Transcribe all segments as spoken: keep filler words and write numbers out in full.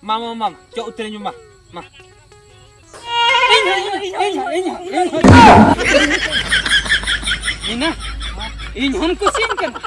ᱢᱟ, ᱢᱟ, ᱢᱟ, ᱪᱚᱜ ᱩᱛᱟᱹᱨᱟᱹᱧ ᱢᱮ, ᱢᱟ, ᱢᱟ᱾ ᱤᱧ ᱦᱚᱸ, ᱤᱧ ᱦᱚᱸ, ᱤᱧ ᱦᱚᱸ, ᱤᱧ ᱦᱚᱸ, ᱤᱧ ᱦᱚᱸ᱾ ᱢᱤᱱᱟ, ᱤᱧ ᱦᱚᱸᱢ ᱠᱩᱥᱤᱭᱟᱹᱧ ᱠᱟᱱᱟ,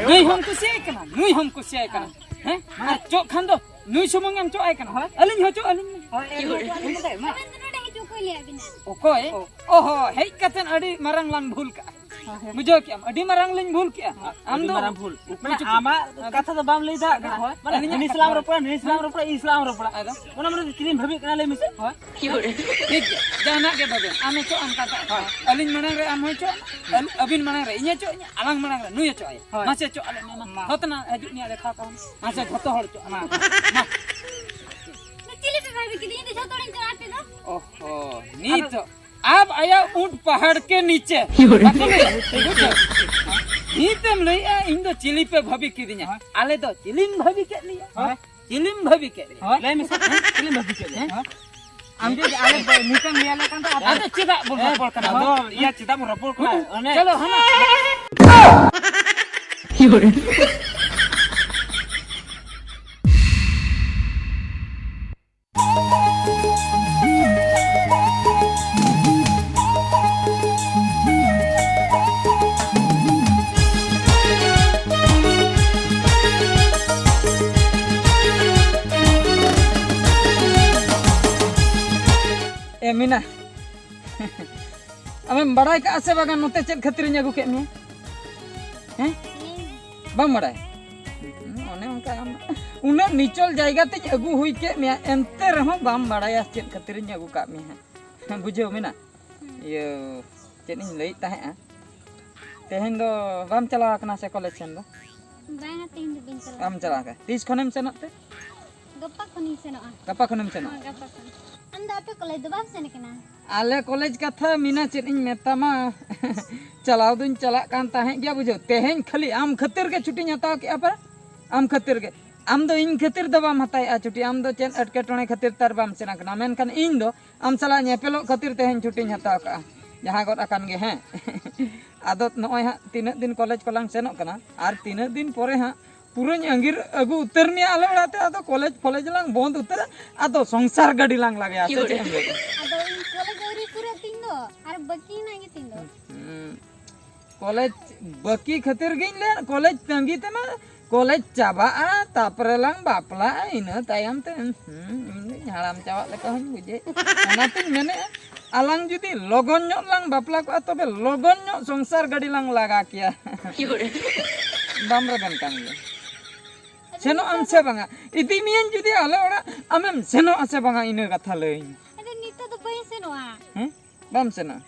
ᱱᱩᱭ ᱦᱚᱸᱢ ᱠᱩᱥᱤᱭᱟᱭ ᱠᱟᱱᱟ, ᱱᱩᱭ ᱦᱚᱸᱢ ᱠᱩᱥᱤᱭᱟᱭ ᱠᱟᱱᱟ᱾ ᱦᱮᱸ? ᱟᱨ ᱪᱚᱜ ᱠᱷᱟᱱ ᱫᱚ ᱱᱩᱭ ᱥᱩᱢᱩᱝ ᱮᱢ ᱪᱚᱜ ᱟᱭ ᱠᱟᱱᱟ᱾ ᱦᱳᱭ᱾ ᱟᱹᱞᱤᱧ ᱦᱚᱸ ᱪᱚᱜ ᱟᱹᱞᱤᱧ ᱢᱮ᱾ ᱦᱳᱭ, ᱟᱹᱞᱤᱧ ᱦᱚᱸ ᱪᱚᱜ ᱟᱹᱞᱤᱧ ᱢᱮ᱾ ᱟᱵᱮᱱ ᱫᱚ ᱱᱚᱰᱮ ᱦᱤᱡᱩᱜ, ᱚᱠᱚᱭ ᱞᱟᱹᱭᱟᱫ ᱵᱤᱱᱟ? ᱚᱠᱚᱭ? ᱚ᱾ ᱚᱦᱚ, ᱦᱮᱡ ᱠᱟᱛᱮᱱ ᱟᱹᱰᱤ ᱢᱟᱨᱟᱝ ᱞᱟᱝ ᱵᱷᱩᱞ ᱠᱟᱜᱼᱟ᱾ ᱦᱳᱭ, ᱦᱳᱭ᱾ ᱵᱩᱡᱷᱟᱹᱣ ᱠᱮᱜᱼᱟᱢ? ᱟᱹᱰᱤ ᱢᱟᱨᱟᱝ ᱞᱤᱧ ᱵᱷᱩᱞ ᱠᱮᱜᱼᱟ᱾ ᱟᱢ ᱟᱹᱰᱤ ᱫᱚ ᱢᱟᱨᱟᱝ ᱵᱷᱩᱞ᱾ ᱢᱟᱱᱮ ᱪᱩᱯ, ᱪᱩᱯ᱾ ᱟᱢᱟᱜ ᱠᱟᱛᱷᱟ ᱫᱚ ᱵᱟᱢ ᱞᱟᱹᱭ ᱫᱟᱲᱮᱭᱟᱜ ᱠᱟᱱᱟ᱾ ᱦᱳᱭ᱾ ᱢᱟᱱᱮ ᱟᱹᱞᱤᱧᱟᱜ ᱦᱟᱹᱱᱤ ᱥᱟᱞᱟᱢ ᱨᱚᱯᱚᱲᱟ, ᱱᱟᱹᱭ ᱥᱟᱞᱟᱢ ᱨᱚᱯᱚᱲᱟ, ᱤᱧ ᱥᱟᱞᱟᱢ ᱨᱚᱯᱚᱲᱟ᱾ ᱟᱫᱚ? ᱚᱱᱟ ᱢᱟᱱᱮ ᱪᱮᱫ ᱮᱢ ᱵᱷᱟᱹᱵᱤᱭᱮᱫ ᱠᱟᱱᱟ ᱞᱟᱹᱭ ᱢᱮᱥᱮ? ᱦᱳᱭ᱾ ᱴᱷᱤᱠ ᱜᱮᱭᱟ, ᱡᱟᱦᱟᱱᱟᱜ ᱜᱮ ᱵᱷᱟᱵᱮ, ᱟᱢ ᱦᱚᱸ ᱪᱚᱜ ᱟᱢ ᱠᱟᱛᱷᱟ᱾ ᱦᱳᱭ᱾ ᱟᱹᱞᱤᱧ ᱢᱟᱲᱟᱝ ᱨᱮ ᱟᱢ ᱦᱚᱸᱭ ᱪᱚᱜ, ᱟᱹᱞ-, ᱟᱹᱵᱤᱱ ᱢᱟᱲᱟᱝ ᱨᱮ ᱤᱧᱮ ᱪᱚᱜ ᱟᱹᱧᱟ, ᱟᱞᱟᱝ ᱢᱟᱲᱟᱝ ᱨᱮ ᱱᱩᱭᱮ ᱪᱚᱜ ᱟᱭᱟ᱾ ᱦᱳᱭ᱾ ᱢᱟᱥᱮ ᱪᱚᱜ ᱟᱞᱮ ᱢᱮ, ᱢᱟ᱾ ᱢᱟ᱾ ᱦᱚᱛᱱᱟ ᱦᱤᱡᱩᱜ ᱱᱤᱭᱟᱹ ᱨᱮᱠᱷᱟ ᱛᱟᱵᱚᱱ᱾ ᱢᱟᱥᱮ ᱡᱷᱚᱛᱚ ᱦᱚᱲ ᱪᱚᱜ ᱟᱞᱮ ᱢᱟ᱾ ᱢᱮ᱾ ᱢᱟ᱾ ᱪᱤᱞᱤ ᱯᱮ ᱵᱷᱟᱵᱤ ᱠᱤᱫᱤᱧᱟ? ᱤᱧ ᱫᱚ ᱡᱷᱚᱛᱚ ᱦᱚᱲᱤᱧ ᱪᱚᱜ ᱟᱯᱮ ᱫᱚ᱾ ᱚᱦᱚ, ᱱᱤᱛ ᱟᱫᱚ ᱟᱵ ᱟᱭᱟ ᱩᱸᱴ ᱯᱟᱦᱟᱲ ᱠᱮ ᱱᱤᱪᱮ᱾ ᱵᱟᱠᱚ ᱞᱟᱹᱭᱟ? ᱵᱩᱡᱷᱟᱹᱣ? ᱱᱤᱛᱮᱢ ᱞᱟᱹᱭᱮᱜᱼᱟ, ᱤᱧ ᱫᱚ ᱪᱤᱞᱤ ᱯᱮ ᱵᱷᱟᱵᱤ ᱠᱤᱫᱤᱧᱟ? ᱦᱳᱭ᱾ ᱟᱞᱮ ᱫᱚ ᱪᱤᱞᱤᱢ ᱵᱷᱟᱵᱤ ᱠᱮᱫ ᱞᱮᱭᱟ? ᱦᱳᱭ᱾ ᱪᱤᱞᱤᱢ ᱵᱷᱟᱵᱤ ᱠᱮᱫ ᱞᱮᱭᱟ? ᱦᱳᱭ᱾ ᱞᱟᱹᱭ ᱢᱮᱥᱮ, ᱦᱮᱸ? ᱪᱤᱞᱤᱢ ᱵᱷᱟᱵᱤ ᱠᱮᱫ ᱞᱮᱭᱟ? ᱦᱮᱸ? ᱟᱢ ᱡᱩᱫᱤ ᱟᱞᱮ ᱱᱤᱛᱮᱢ ᱞᱟᱹᱭ ᱟᱞᱮ ᱠᱟᱱ ᱫᱚ ᱟᱫᱚ ᱪᱮᱫᱟᱜ ᱵᱚᱱ ᱨᱚᱯᱚᱲ ᱠᱟᱱᱟ? ᱟᱫᱚ ᱤᱭᱟᱹ ᱪᱮᱫᱟᱜ ᱵᱚᱱ ᱨᱚᱯᱚᱲ ᱠᱟᱱᱟ? ᱚᱱᱮ ᱪᱚᱞᱚ, ᱦᱟᱱᱟ᱾ ᱮ ᱢᱤᱱᱟ, ᱟᱢᱮᱢ ᱵᱟᱲᱟᱭ ᱠᱟᱜᱼᱟ ᱥᱮ ᱵᱟᱝᱟ ᱱᱚᱛᱮ ᱪᱮᱫ ᱠᱷᱟᱹᱛᱤᱨᱤᱧ ᱟᱹᱜᱩ ᱠᱮᱫ ᱢᱮᱭᱟ? ᱦᱮᱸ? ᱵᱟᱢ ᱵᱟᱲᱟᱭᱟ? ᱚᱱᱮ ᱚᱱᱠᱟ ᱟᱢ ᱩᱱᱟᱹᱜ ᱱᱤᱪᱚᱞ ᱡᱟᱭᱜᱟ ᱛᱮᱧ ᱟᱹᱜᱩ ᱦᱩᱭ ᱠᱮᱫ ᱢᱮᱭᱟ, ᱮᱱᱛᱮ ᱨᱮᱦᱚᱸ ᱵᱟᱢ ᱵᱟᱲᱟᱭᱟ ᱪᱮᱫ ᱠᱷᱟᱹᱛᱤᱨᱤᱧ ᱟᱹᱜᱩ ᱠᱟᱜ ᱢᱮᱭᱟ ᱦᱟᱸᱜ᱾ ᱵᱩᱡᱷᱟᱹᱣ ᱢᱮᱱᱟ? ᱤᱭᱟᱹ, ᱪᱮᱫ ᱤᱧ ᱞᱟᱹᱭᱮᱫ ᱛᱟᱦᱮᱸᱜᱼᱟ, ᱛᱮᱦᱮᱧ ᱫᱚ ᱵᱟᱢ ᱪᱟᱞᱟᱣ ᱟᱠᱟᱱᱟ ᱥᱮ ᱠᱚᱞᱮᱡᱽ ᱥᱮᱱ ᱫᱚ? ᱵᱟᱝᱟ, ᱛᱮᱦᱮᱧ ᱫᱚ ᱵᱟᱹᱧ ᱪᱟᱞᱟᱣ ᱵᱟᱢ ᱪᱟᱞᱟᱣ ᱟᱠᱟᱱᱟ᱾ ᱛᱤᱥ ᱠᱷᱚᱱᱮᱢ ᱥᱮᱱᱚᱜ ᱛᱮ? ᱜᱟᱯᱟ ᱠᱷᱚᱱᱤᱧ ᱥᱮᱱᱚᱜᱼᱟ᱾ ᱜᱟᱯᱟ ᱠᱷᱚᱱ᱾ ᱦᱮᱸ, ᱜᱟᱯᱟ ᱠᱷᱚᱱ᱾ ᱟᱢ ᱫᱚ ᱟᱯᱮ ᱠᱚᱞᱮᱡᱽ ᱫᱚ ᱵᱟᱢ ᱥᱮᱱ ᱟᱠᱟᱱᱟ? ᱟᱞᱮ ᱠᱚᱞᱮᱡᱽ ᱠᱟᱛᱷᱟ ᱢᱤᱱᱟ ᱪᱮᱫ ᱤᱧ ᱢᱮᱛᱟᱢᱟ? ᱪᱟᱞᱟᱣ ᱫᱩᱧ ᱪᱟᱞᱟᱜ ᱠᱟᱱ ᱛᱟᱦᱮᱸᱫ ᱜᱮᱭᱟ, ᱵᱩᱡᱷᱟᱹᱣ᱾ ᱛᱮᱦᱮᱧ ᱠᱷᱟᱹᱞᱤ ᱟᱢ ᱠᱷᱟᱹᱛᱤᱨ ᱜᱮ ᱪᱷᱩᱴᱤᱧ ᱦᱟᱛᱟᱣ ᱠᱮᱜᱼᱟ ᱯᱮ᱾ ᱟᱢ ᱠᱷᱟᱹᱛᱤᱨ ᱜᱮ᱾ ᱟᱢ ᱫᱚ ᱤᱧ ᱠᱷᱟᱹᱛᱤᱨ ᱫᱚ ᱵᱟᱢ ᱦᱟᱛᱟᱣᱮᱜᱼᱟ ᱪᱷᱩᱴᱤ, ᱟᱢ ᱫᱚ ᱪᱮᱫ ᱮᱴᱠᱮᱴᱚᱬᱮ ᱠᱷᱟᱹᱛᱤᱨ ᱛᱮ ᱟᱨ ᱵᱟᱢ ᱥᱮᱱ ᱟᱠᱟᱱᱟ? ᱢᱮᱱᱠᱷᱟᱱ ᱤᱧ ᱫᱚ ᱟᱢ ᱥᱟᱞᱟᱜ ᱧᱮᱯᱮᱞᱚᱜ ᱠᱷᱟᱹᱛᱤᱨ ᱛᱮᱦᱮᱧ ᱪᱷᱩᱴᱤᱧ ᱦᱟᱛᱟᱣ ᱠᱟᱜᱼᱟ, ᱡᱟᱦᱟᱸ ᱜᱚᱫ ᱟᱠᱟᱱ ᱜᱮ, ᱦᱮᱸ᱾ ᱟᱫᱚ ᱱᱚᱜᱼᱚᱭ ᱦᱟᱸᱜ ᱛᱤᱱᱟᱹᱜ ᱫᱤᱱ ᱠᱚᱞᱮᱡᱽ ᱠᱚᱞᱟᱝ ᱥᱮᱱᱚᱜ ᱠᱟᱱᱟ, ᱟᱨ ᱛᱤᱱᱟᱹᱜ ᱫᱤᱱ ᱯᱚᱨᱮ ᱦᱟᱸᱜ ᱯᱩᱨᱟᱹᱧ ᱟᱸᱜᱤᱨ ᱟᱹᱜᱩ ᱩᱛᱟᱹᱨ ᱢᱮᱭᱟ ᱟᱞᱮ ᱚᱲᱟᱜ ᱛᱮ, ᱟᱫᱚ ᱠᱚᱞᱮᱡᱽ ᱯᱷᱚᱞᱮᱡᱽ ᱞᱟᱝ ᱵᱚᱱᱫ ᱩᱛᱟᱹᱨᱟ, ᱟᱫᱚ ᱥᱚᱝᱥᱟᱨ ᱜᱟᱹᱰᱤ ᱞᱟᱝ ᱞᱟᱜᱟᱭᱟ, ᱥᱮ ᱪᱮᱫ ᱮᱢ ᱞᱟᱹᱭᱮᱫᱼᱟ? ᱟᱫᱚ ᱤᱧ ᱠᱚᱞᱮᱡᱽ ᱟᱹᱣᱨᱤ ᱯᱩᱨᱟᱹᱜ ᱛᱤᱧ ᱫᱚ, ᱟᱨ ᱵᱟᱹᱠᱤ ᱦᱮᱱᱟᱜ ᱜᱮᱛᱤᱧ ᱫᱚ᱾ ᱦᱩᱸ᱾ ᱠᱚᱞᱮᱡᱽ ᱵᱟᱹᱠᱤ ᱠᱷᱟᱹᱛᱤᱨ ᱜᱤᱧ ᱞᱟᱹᱭᱟ, ᱠᱚᱞᱮᱡᱽ ᱛᱟᱺᱜᱤ ᱛᱮᱢᱟ, ᱠᱚᱞᱮᱡᱽ ᱪᱟᱵᱟᱜᱼᱟ, ᱛᱟᱯᱚᱨᱮ ᱞᱟᱝ ᱵᱟᱯᱞᱟᱜᱼᱟ, ᱤᱱᱟᱹ ᱛᱟᱭᱚᱢ ᱛᱮ, ᱦᱩᱸ, ᱤᱧ ᱫᱩᱧ ᱦᱟᱲᱟᱢ ᱪᱟᱵᱟᱜ ᱞᱮᱠᱟ ᱦᱚᱸᱧ ᱵᱩᱡᱷᱟᱹᱣᱮᱫ᱾ ᱚᱱᱟᱛᱤᱧ ᱢᱮᱱᱮᱫᱼᱟ, ᱟᱞᱟᱝ ᱡᱩᱫᱤ ᱞᱚᱜᱚᱱ ᱧᱚᱜ ᱞᱟᱝ ᱵᱟᱯᱞᱟ ᱠᱚᱜᱼᱟ, ᱛᱚᱵᱮ ᱞᱚᱜᱚᱱ ᱧᱚᱜ ᱥᱚᱝᱥᱟᱨ ᱜᱟᱹᱰᱤ ᱞᱟᱝ ᱞᱟᱜᱟ ᱠᱮᱭᱟ᱾ ᱵᱟᱢ ᱨᱮᱵᱮᱱ ᱠᱟᱱ ᱜᱮᱭᱟ? ᱥᱮᱱᱚᱜ ᱟᱢ ᱥᱮ ᱵᱟᱝᱟ? ᱤᱫᱤ ᱢᱤᱭᱟᱹᱧ ᱡᱩᱫᱤ ᱟᱞᱮ ᱚᱲᱟᱜ, ᱟᱢᱮᱢ ᱥᱮᱱᱚᱜᱼᱟ ᱥᱮ ᱵᱟᱝᱟ? ᱤᱱᱟᱹ ᱠᱟᱛᱷᱟ ᱞᱟᱹᱭᱟᱹᱧ᱾ ᱟᱫᱚ ᱱᱤᱛᱚᱜ ᱫᱚ ᱵᱟᱹᱧ ᱥᱮᱱᱚᱜᱼᱟ᱾ ᱦᱮᱸ? ᱵᱟᱢ ᱥᱮᱱᱚᱜᱼᱟ?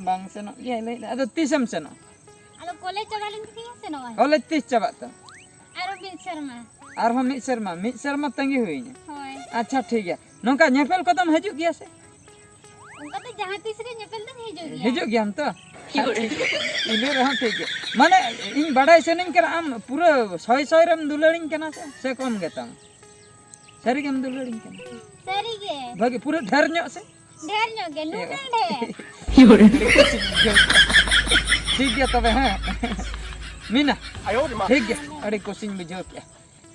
ᱵᱟᱝ ᱥᱮᱱᱚᱜ ᱜᱮᱭᱟᱭ ᱞᱟᱹᱭᱫᱟ᱾ ᱟᱫᱚ ᱛᱤᱥᱮᱢ ᱥᱮᱱᱚᱜᱼᱟ? ᱟᱫᱚ ᱠᱚᱞᱮᱡᱽ ᱪᱟᱵᱟ ᱞᱮᱱ ᱠᱷᱟᱱ ᱥᱮᱱᱚᱜᱼᱟ᱾ ᱠᱚᱞᱮᱡᱽ ᱛᱤᱥ ᱪᱟᱵᱟᱜ ᱛᱟᱢ? ᱟᱨᱚ ᱢᱤᱫ ᱥᱮᱨᱢᱟ᱾ ᱟᱨᱦᱚᱸ ᱢᱤᱫ ᱥᱮᱨᱢᱟ, ᱢᱤᱫ ᱥᱮᱨᱢᱟ ᱛᱟᱺᱜᱤ ᱦᱩᱭᱤᱧᱟ᱾ ᱦᱳᱭ᱾ ᱟᱪᱪᱷᱟ, ᱴᱷᱤᱠ ᱜᱮᱭᱟ᱾ ᱱᱚᱝᱠᱟ ᱧᱮᱯᱮᱞ ᱠᱚᱫᱚᱢ ᱦᱤᱡᱩᱜ ᱜᱮᱭᱟ ᱥᱮ? ᱚᱱᱠᱟ ᱫᱚ ᱡᱟᱦᱟᱸ ᱛᱤᱥ ᱨᱮ ᱧᱮᱯᱮᱞ ᱫᱚᱧ ᱦᱤᱡᱩᱜ ᱜᱮᱭᱟ᱾ ᱦᱤᱡᱩᱜ ᱜᱮᱭᱟᱢ ᱛᱚ? ᱦᱳᱭ᱾ ᱴᱷᱤᱠ ᱜᱮᱭᱟ᱾ ᱤᱱᱟᱹ ᱨᱮᱦᱚᱸ ᱴᱷᱤᱠ ᱜᱮᱭᱟ᱾ ᱢᱟᱱᱮ, ᱤᱧ ᱵᱟᱰᱟᱭ ᱥᱟᱱᱟᱧ ᱠᱟᱱᱟ, ᱟᱢ ᱯᱩᱨᱟᱹ ᱥᱚᱭ ᱥᱚᱭ ᱨᱮᱢ ᱫᱩᱞᱟᱹᱲᱤᱧ ᱠᱟᱱᱟ ᱥᱮ, ᱥᱮ ᱠᱚᱢ ᱜᱮᱛᱟᱢ? ᱥᱟᱹᱨᱤ ᱜᱮᱢ ᱫᱩᱞᱟᱹᱲᱤᱧ ᱠᱟᱱᱟ? ᱥᱟᱹᱨᱤ ᱜᱮ᱾ ᱵᱷᱟᱜᱮ, ᱯᱩᱨᱟᱹ ᱰᱷᱮᱨ ᱧᱚᱜ ᱥᱮ? ᱰᱷᱮᱨ ᱧᱚᱜ ᱜᱮ, ᱱᱩᱱᱟᱹᱜ ᱰᱷᱮᱨ᱾ ᱴᱷᱤᱠ ᱜᱮᱭᱟ ᱛᱚᱵᱮ, ᱦᱮᱸ᱾ ᱢᱤᱱᱟ, ᱴᱷᱤᱠ ᱜᱮᱭᱟ, ᱟᱹᱰᱤ ᱠᱩᱥᱤᱧ ᱵᱩᱡᱷᱟᱹᱣ ᱠᱮᱜᱼᱟ᱾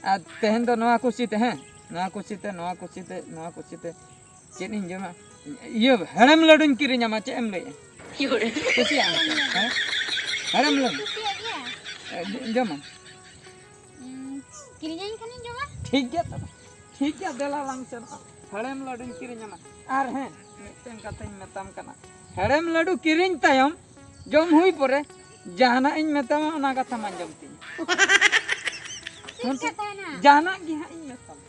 ᱟᱨ ᱛᱮᱦᱮᱧ ᱫᱚ ᱱᱚᱣᱟ ᱠᱩᱥᱤ ᱛᱮ, ᱦᱮᱸ, ᱱᱚᱣᱟ ᱠᱩᱥᱤ ᱛᱮ, ᱱᱚᱣᱟ ᱠᱩᱥᱤ ᱛᱮ, ᱱᱚᱣᱟ ᱠᱩᱥᱤ ᱛᱮ ᱪᱮᱫ ᱤᱧ ᱡᱚᱢᱟ? ᱤᱭᱟᱹ, ᱦᱮᱲᱮᱢ ᱞᱟᱹᱰᱩᱧ ᱠᱤᱨᱤᱧ ᱟᱢᱟ, ᱪᱮᱫ ᱮᱢ ᱞᱟᱹᱭᱮᱜᱼᱟ? ᱠᱩᱥᱤᱭᱟᱜ ᱟᱢ ᱥᱮ? ᱦᱮᱸ? ᱦᱮᱲᱮᱢ ᱞᱟᱹᱰᱩ᱾ ᱠᱩᱥᱤᱭᱟᱜ ᱜᱮᱭᱟ᱾ ᱮ, ᱡᱚᱢᱟᱢ? ᱩᱸ, ᱠᱤᱨᱤᱧᱟᱹᱧ ᱠᱷᱟᱱᱤᱧ ᱡᱚᱢᱟ᱾ ᱴᱷᱤᱠ ᱜᱮᱭᱟ ᱛᱚᱵᱮ᱾ ᱴᱷᱤᱠ ᱜᱮᱭᱟ, ᱫᱮᱞᱟ ᱞᱟᱝ ᱥᱮᱱᱚᱜᱼᱟ᱾ ᱦᱮᱲᱮᱢ ᱞᱟᱹᱰᱩᱧ ᱠᱤᱨᱤᱧ ᱟᱢᱟ᱾ ᱟᱨ ᱦᱮᱸ, ᱢᱤᱫᱴᱮᱱ ᱠᱟᱛᱷᱟᱧ ᱢᱮᱛᱟᱢ ᱠᱟᱱᱟ᱾ ᱦᱮᱲᱮᱢ ᱞᱟᱹᱰᱩ ᱠᱤᱨᱤᱧ ᱛᱟᱭᱚᱢ, ᱡᱚᱢ ᱦᱩᱭ ᱯᱚᱨᱮ, ᱡᱟᱦᱟᱱᱟᱜ ᱤᱧ ᱢᱮᱛᱟᱢᱟ, ᱚᱱᱟ ᱠᱟᱛᱷᱟᱢ ᱟᱸᱡᱚᱢ ᱛᱤᱧᱟ᱾ ᱪᱮᱫ ᱠᱟᱛᱷᱟ ᱦᱮᱱᱟᱜ? ᱡᱟᱦᱟᱱᱟᱜ ᱜᱮ ᱦᱟᱸᱜ ᱤᱧ ᱢᱮᱛᱟᱢᱟ᱾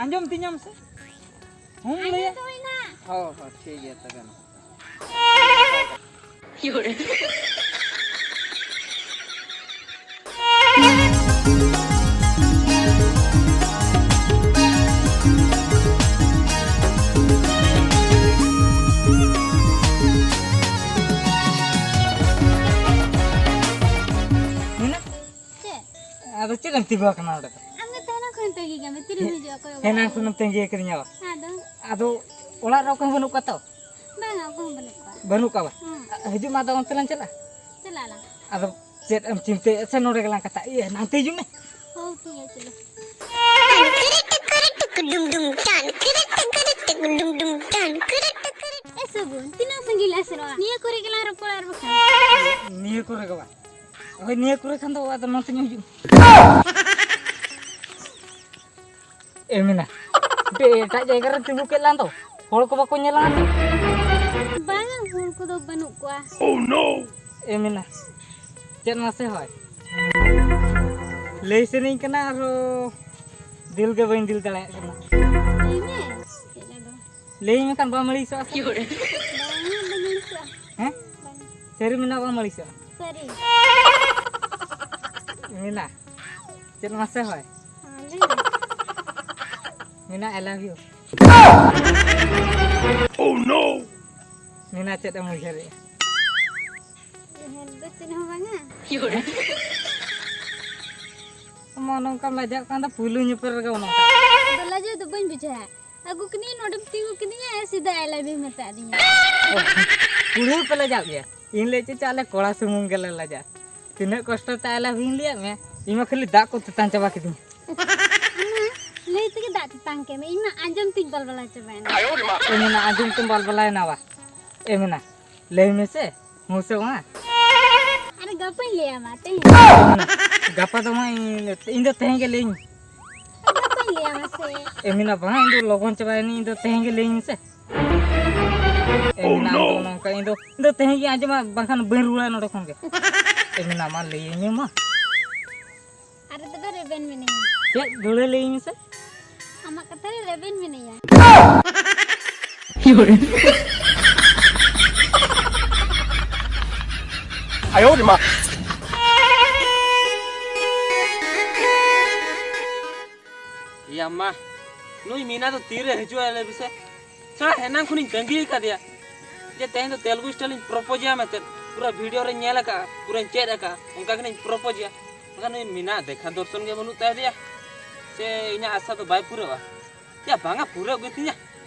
ᱟᱸᱡᱚᱢ ᱛᱤᱧᱟᱢ ᱥᱮ? ᱦᱩᱸ, ᱞᱟᱹᱭᱟ᱾ ᱟᱸᱡᱚᱢ ᱛᱟᱢᱟᱹᱧ ᱱᱟᱜ᱾ ᱦᱳᱭ, ᱦᱳᱭ, ᱴᱷᱤᱠ ᱜᱮᱭᱟ ᱛᱚᱵᱮ ᱢᱟ᱾ ᱢᱮᱱᱟᱜ? ᱪᱮᱫ? ᱟᱫᱚ ᱪᱮᱫ ᱮᱢ ᱛᱤᱸᱜᱩ ᱟᱠᱟᱱᱟ ᱚᱸᱰᱮ ᱫᱚ? ᱟᱢ ᱜᱮ ᱛᱟᱦᱮᱱᱟ ᱠᱷᱚᱱ ᱛᱟᱺᱜᱤ ᱠᱟᱜ ᱢᱮ, ᱛᱤᱨᱮᱢ ᱦᱤᱡᱩᱜᱼᱟ? ᱠᱚᱭᱚᱜ ᱦᱮᱱᱟᱝ ᱵᱟᱲᱟ ᱠᱷᱚᱱᱮᱢ ᱛᱟᱺᱜᱤ ᱟᱠᱟᱫᱤᱧᱟ ᱵᱟ? ᱟᱫᱚ? ᱟᱫᱚ ᱚᱲᱟᱜ ᱨᱮ ᱚᱠᱚᱭ ᱦᱚᱸ ᱵᱟᱹᱱᱩᱜ ᱠᱚᱣᱟ ᱛᱚ? ᱵᱟᱝᱟ, ᱚᱠᱚᱭ ᱦᱚᱸ ᱵᱟᱹᱱᱩᱜ ᱠᱚᱣᱟ᱾ ᱵᱟᱹᱱᱩᱜ ᱠᱚᱣᱟ ᱵᱟ? ᱦᱮᱸ᱾ ᱦᱤᱡᱩᱜ ᱢᱮ, ᱟᱫᱚ ᱚᱱᱛᱮ ᱞᱟᱝ ᱪᱟᱞᱟᱜᱼᱟ᱾ ᱪᱟᱞᱟᱜ ᱟᱞᱟᱝ᱾ ᱟᱫᱚ ᱪᱮᱫ ᱮᱢ ᱪᱤᱱᱛᱟᱹᱭᱮᱫ ᱥᱮ? ᱱᱚᱰᱮ ᱜᱮᱞᱟᱝ ᱠᱟᱛᱷᱟ᱾ ᱤᱭᱟᱹ, ᱱᱟᱱᱛᱮ ᱦᱤᱡᱩᱜ ᱢᱮ᱾ ᱦᱚᱸ, ᱴᱷᱤᱠ ᱜᱮᱭᱟ, ᱪᱚᱞᱚ᱾ ᱮ ᱥᱟᱹᱜᱩᱱ, ᱛᱤᱱᱟᱹᱜ ᱥᱟᱺᱜᱤᱧ ᱞᱮ ᱥᱮᱱᱚᱜᱼᱟ? ᱱᱤᱭᱟᱹ ᱠᱚᱨᱮ ᱜᱮᱞᱟᱝ ᱨᱚᱯᱚᱲᱟ ᱟᱨ ᱵᱟᱠᱷᱟᱱ᱾ ᱱᱤᱭᱟᱹ ᱠᱚᱨᱮ ᱜᱮ ᱵᱟᱝ? ᱦᱳᱭ, ᱱᱤᱭᱟᱹ ᱠᱚᱨᱮ ᱠᱷᱟᱱ ᱫᱚ ᱟᱫᱚ ᱱᱚᱛᱮ ᱧᱚᱜ ᱦᱤᱡᱩᱜ ᱢᱮ᱾ ᱮ ᱢᱮᱱᱟ, ᱢᱤᱫᱴᱮᱡ ᱮᱴᱟᱜ ᱡᱟᱭᱜᱟ ᱨᱮ ᱛᱤᱸᱜᱩ ᱠᱮᱫ ᱞᱟᱝ ᱫᱚ, ᱦᱚᱲ ᱠᱚ ᱵᱟᱠᱚ ᱧᱮᱞ ᱞᱟᱝ ᱛᱚ? ᱵᱟᱝᱟ, ᱦᱚᱲ ᱠᱚᱫᱚ ᱵᱟᱹᱱᱩᱜ ᱠᱚᱣᱟ᱾ ᱮ ᱢᱮᱱᱟ, ᱪᱮᱫ ᱢᱟᱥᱮ ᱦᱚᱭ? ᱞᱟᱹᱭ ᱥᱟᱱᱟᱧ ᱠᱟᱱᱟ, ᱟᱨᱦᱚᱸ ᱫᱤᱞ ᱜᱮ ᱵᱟᱹᱧ ᱫᱤᱞ ᱫᱟᱲᱮᱭᱟᱜ ᱠᱟᱱᱟ᱾ ᱞᱟᱹᱭ ᱢᱮ, ᱪᱮᱫ ᱟᱫᱚ? ᱞᱟᱹᱭ ᱢᱮ ᱠᱷᱟᱱ ᱵᱟᱢ ᱟᱹᱲᱤᱥᱚᱜᱼᱟ ᱥᱮ? ᱵᱟᱝᱟ, ᱵᱟᱹᱧ ᱟᱹᱲᱤᱥᱚᱜᱼᱟ᱾ ᱦᱮᱸ? ᱵᱟᱝᱟ᱾ ᱥᱟᱹᱨᱤ ᱢᱮᱱᱟ ᱵᱟᱢ ᱟᱹᱲᱤᱥᱚᱜᱼᱟ? ᱥᱟᱹᱨᱤ᱾ ᱢᱮᱱᱟ, ᱪᱮᱫ ᱢᱟᱥᱮ ᱦᱚᱭ? ᱦᱮᱸ, ᱞᱟᱹᱭ ᱢᱮ᱾ ᱢᱮᱱᱟ, I love you. Oh no! ᱢᱮᱱᱟ, ᱪᱮᱫ ᱮᱢ ᱩᱭᱦᱟᱹᱨᱮᱜᱼᱟ? ᱩᱭᱦᱟᱹᱨ ᱫᱚ ᱪᱮᱫ ᱦᱚᱸ ᱵᱟᱝᱟ᱾ ᱟᱢ ᱱᱚᱝᱠᱟᱢ ᱞᱟᱡᱟᱜ ᱠᱟᱱ ᱫᱚ ᱯᱩᱭᱞᱩ ᱧᱮᱯᱮᱞ ᱨᱮᱜᱮ ᱱᱚᱝᱠᱟ᱾ ᱟᱫᱚ ᱞᱟᱡᱟᱣ ᱫᱚ ᱵᱟᱹᱧ ᱵᱩᱡᱷᱟᱹᱣᱟ᱾ ᱟᱹᱜᱩ ᱠᱤᱫᱤᱧᱟ, ᱱᱚᱰᱮᱢ ᱛᱤᱸᱜᱩ ᱠᱤᱫᱤᱧᱟ, ᱥᱤᱫᱷᱟᱹ I love you ᱢᱮᱛᱟᱫᱤᱧᱟ᱾ ᱚ, ᱠᱩᱲᱤ ᱦᱚᱸᱯᱮ ᱞᱟᱡᱟᱜ ᱜᱮᱭᱟ? ᱤᱧ ᱞᱟᱹᱭᱮᱫ ᱪᱮᱫ ᱟᱞᱮ ᱠᱚᱲᱟ ᱥᱩᱢᱩᱝ ᱜᱮᱞᱮ ᱞᱟᱡᱟᱜᱼᱟ᱾ ᱛᱤᱱᱟᱹᱜ ᱠᱚᱥᱴᱚ ᱛᱮ I love you ᱤᱧ ᱞᱟᱹᱭᱟᱫ ᱢᱮᱭᱟ, ᱤᱧ ᱢᱟ ᱠᱷᱟᱹᱞᱤ ᱫᱟᱜ ᱠᱚ ᱛᱮᱛᱟᱝ ᱪᱟᱵᱟ ᱠᱤᱫᱤᱧ᱾ ᱟᱢᱟ ᱞᱟᱹᱭ ᱛᱮᱜᱮ ᱫᱟᱜ ᱛᱮᱛᱟᱝ ᱠᱮᱫ ᱢᱮ, ᱤᱧ ᱢᱟ ᱟᱸᱡᱚᱢ ᱛᱤᱧ ᱵᱟᱞᱵᱟᱞᱟ ᱪᱟᱵᱟᱭᱮᱱᱟ᱾ ᱮ ᱢᱮᱱᱟ, ᱟᱸᱡᱚᱢ ᱛᱮᱢ ᱵᱟᱞᱵᱟᱞᱟᱭᱮᱱᱟ ᱵᱟ? ᱮ ᱢᱮᱱᱟ, ᱞᱟᱹᱭ ᱢᱮᱥᱮ, ᱦᱮᱸ ᱥᱮ ᱵᱟᱝᱟ? ᱟᱨ ᱜᱟᱯᱟᱧ ᱞᱟᱹᱭᱟᱢᱟ, ᱛᱮᱦᱮᱧ᱾ ᱜᱟᱯᱟ ᱫᱚ ᱢᱟ ᱤᱧ, ᱤᱧ ᱫᱚ ᱛᱮᱦᱮᱧ ᱜᱮ ᱞᱟᱹᱭᱟᱹᱧ᱾ ᱜᱟᱯᱟᱧ ᱞᱟᱹᱭᱟᱢᱟ ᱥᱮ᱾ ᱮ ᱢᱮᱱᱟ, ᱵᱟᱝᱟ, ᱤᱧ ᱫᱚ ᱞᱚᱜᱚᱱ ᱪᱟᱵᱟᱭᱮᱱᱟᱹᱧ, ᱤᱧ ᱫᱚ ᱛᱮᱦᱮᱧ ᱜᱮ ᱞᱟᱹᱭᱟᱹᱧ ᱢᱮᱥᱮ᱾ ᱮ ᱢᱮᱱᱟ, ᱟᱢ ᱫᱚ ᱱᱚᱝᱠᱟ, ᱤᱧ ᱫᱚ, ᱤᱧ ᱫᱚ ᱛᱮᱦᱮᱧ ᱜᱤᱧ ᱟᱸᱡᱚᱢᱟ, ᱵᱟᱝᱠᱷᱟᱱ ᱵᱟᱹᱧ ᱨᱩᱣᱟᱹᱲᱟ ᱱᱚᱰᱮ ᱠᱷᱚᱱ ᱜᱮ᱾ ᱮ ᱢᱮᱱᱟ, ᱢᱟ ᱞᱟᱹᱭᱟᱹᱧ ᱢᱮ ᱢᱟ᱾ ᱟᱨ ᱛᱚᱵᱮ ᱨᱮᱵᱮᱱ ᱢᱤᱱᱟᱹᱧᱟ᱾ ᱪᱮᱫ? ᱫᱩᱲᱟᱹ ᱞᱟᱹᱭᱟᱹᱧ ᱢᱮᱥᱮ᱾ ᱟᱢᱟᱜ ᱠᱟᱛᱷᱟ ᱨᱮ ᱨᱮᱵᱮᱱ ᱢᱤᱱᱟᱹᱧᱟ᱾ ᱟᱭᱳ ᱨᱮ ᱢᱟ᱾ ᱭᱟ ᱢᱟ, ᱱᱩᱭ ᱢᱤᱱᱟ ᱫᱚ ᱛᱤᱨᱮ ᱦᱤᱡᱩᱜᱼᱟ ᱞᱟᱹᱭ ᱢᱮᱥᱮ? ᱥᱟᱞᱟ ᱮᱱᱟᱝ ᱠᱷᱚᱱᱤᱧ ᱛᱟᱺᱜᱤ ᱟᱠᱟᱫᱮᱭᱟ ᱡᱮ ᱛᱮᱦᱮᱧ ᱫᱚ ᱛᱮᱞᱜᱩ style ᱤᱧ propose ᱟᱭᱟ ᱢᱮᱱᱛᱮ᱾ ᱯᱩᱨᱟᱹ video ᱨᱮᱧ ᱧᱮᱞ ᱟᱠᱟᱫᱼᱟ, ᱯᱩᱨᱟᱹᱧ ᱪᱮᱫ ᱟᱠᱟᱫᱼᱟ, ᱚᱱᱠᱟ ᱜᱮᱞᱤᱧ propose ᱟᱭᱟ᱾ ᱢᱮᱱᱠᱷᱟᱱ ᱱᱩᱭ ᱢᱤᱱᱟ ᱫᱮᱠᱷᱟ ᱫᱚᱨᱥᱚᱱ ᱜᱮ ᱵᱟᱹᱱᱩᱜ ᱛᱟᱭ ᱫᱮᱭᱟ, ᱥᱮ ᱤᱧᱟᱹᱜ ᱟᱥᱟ ᱫᱚ ᱵᱟᱭ ᱯᱩᱨᱟᱹᱣᱟ? ᱭᱟ ᱵᱟᱝᱟ, ᱯᱩᱨᱟᱹᱣ ᱜᱮᱛᱤᱧᱟ,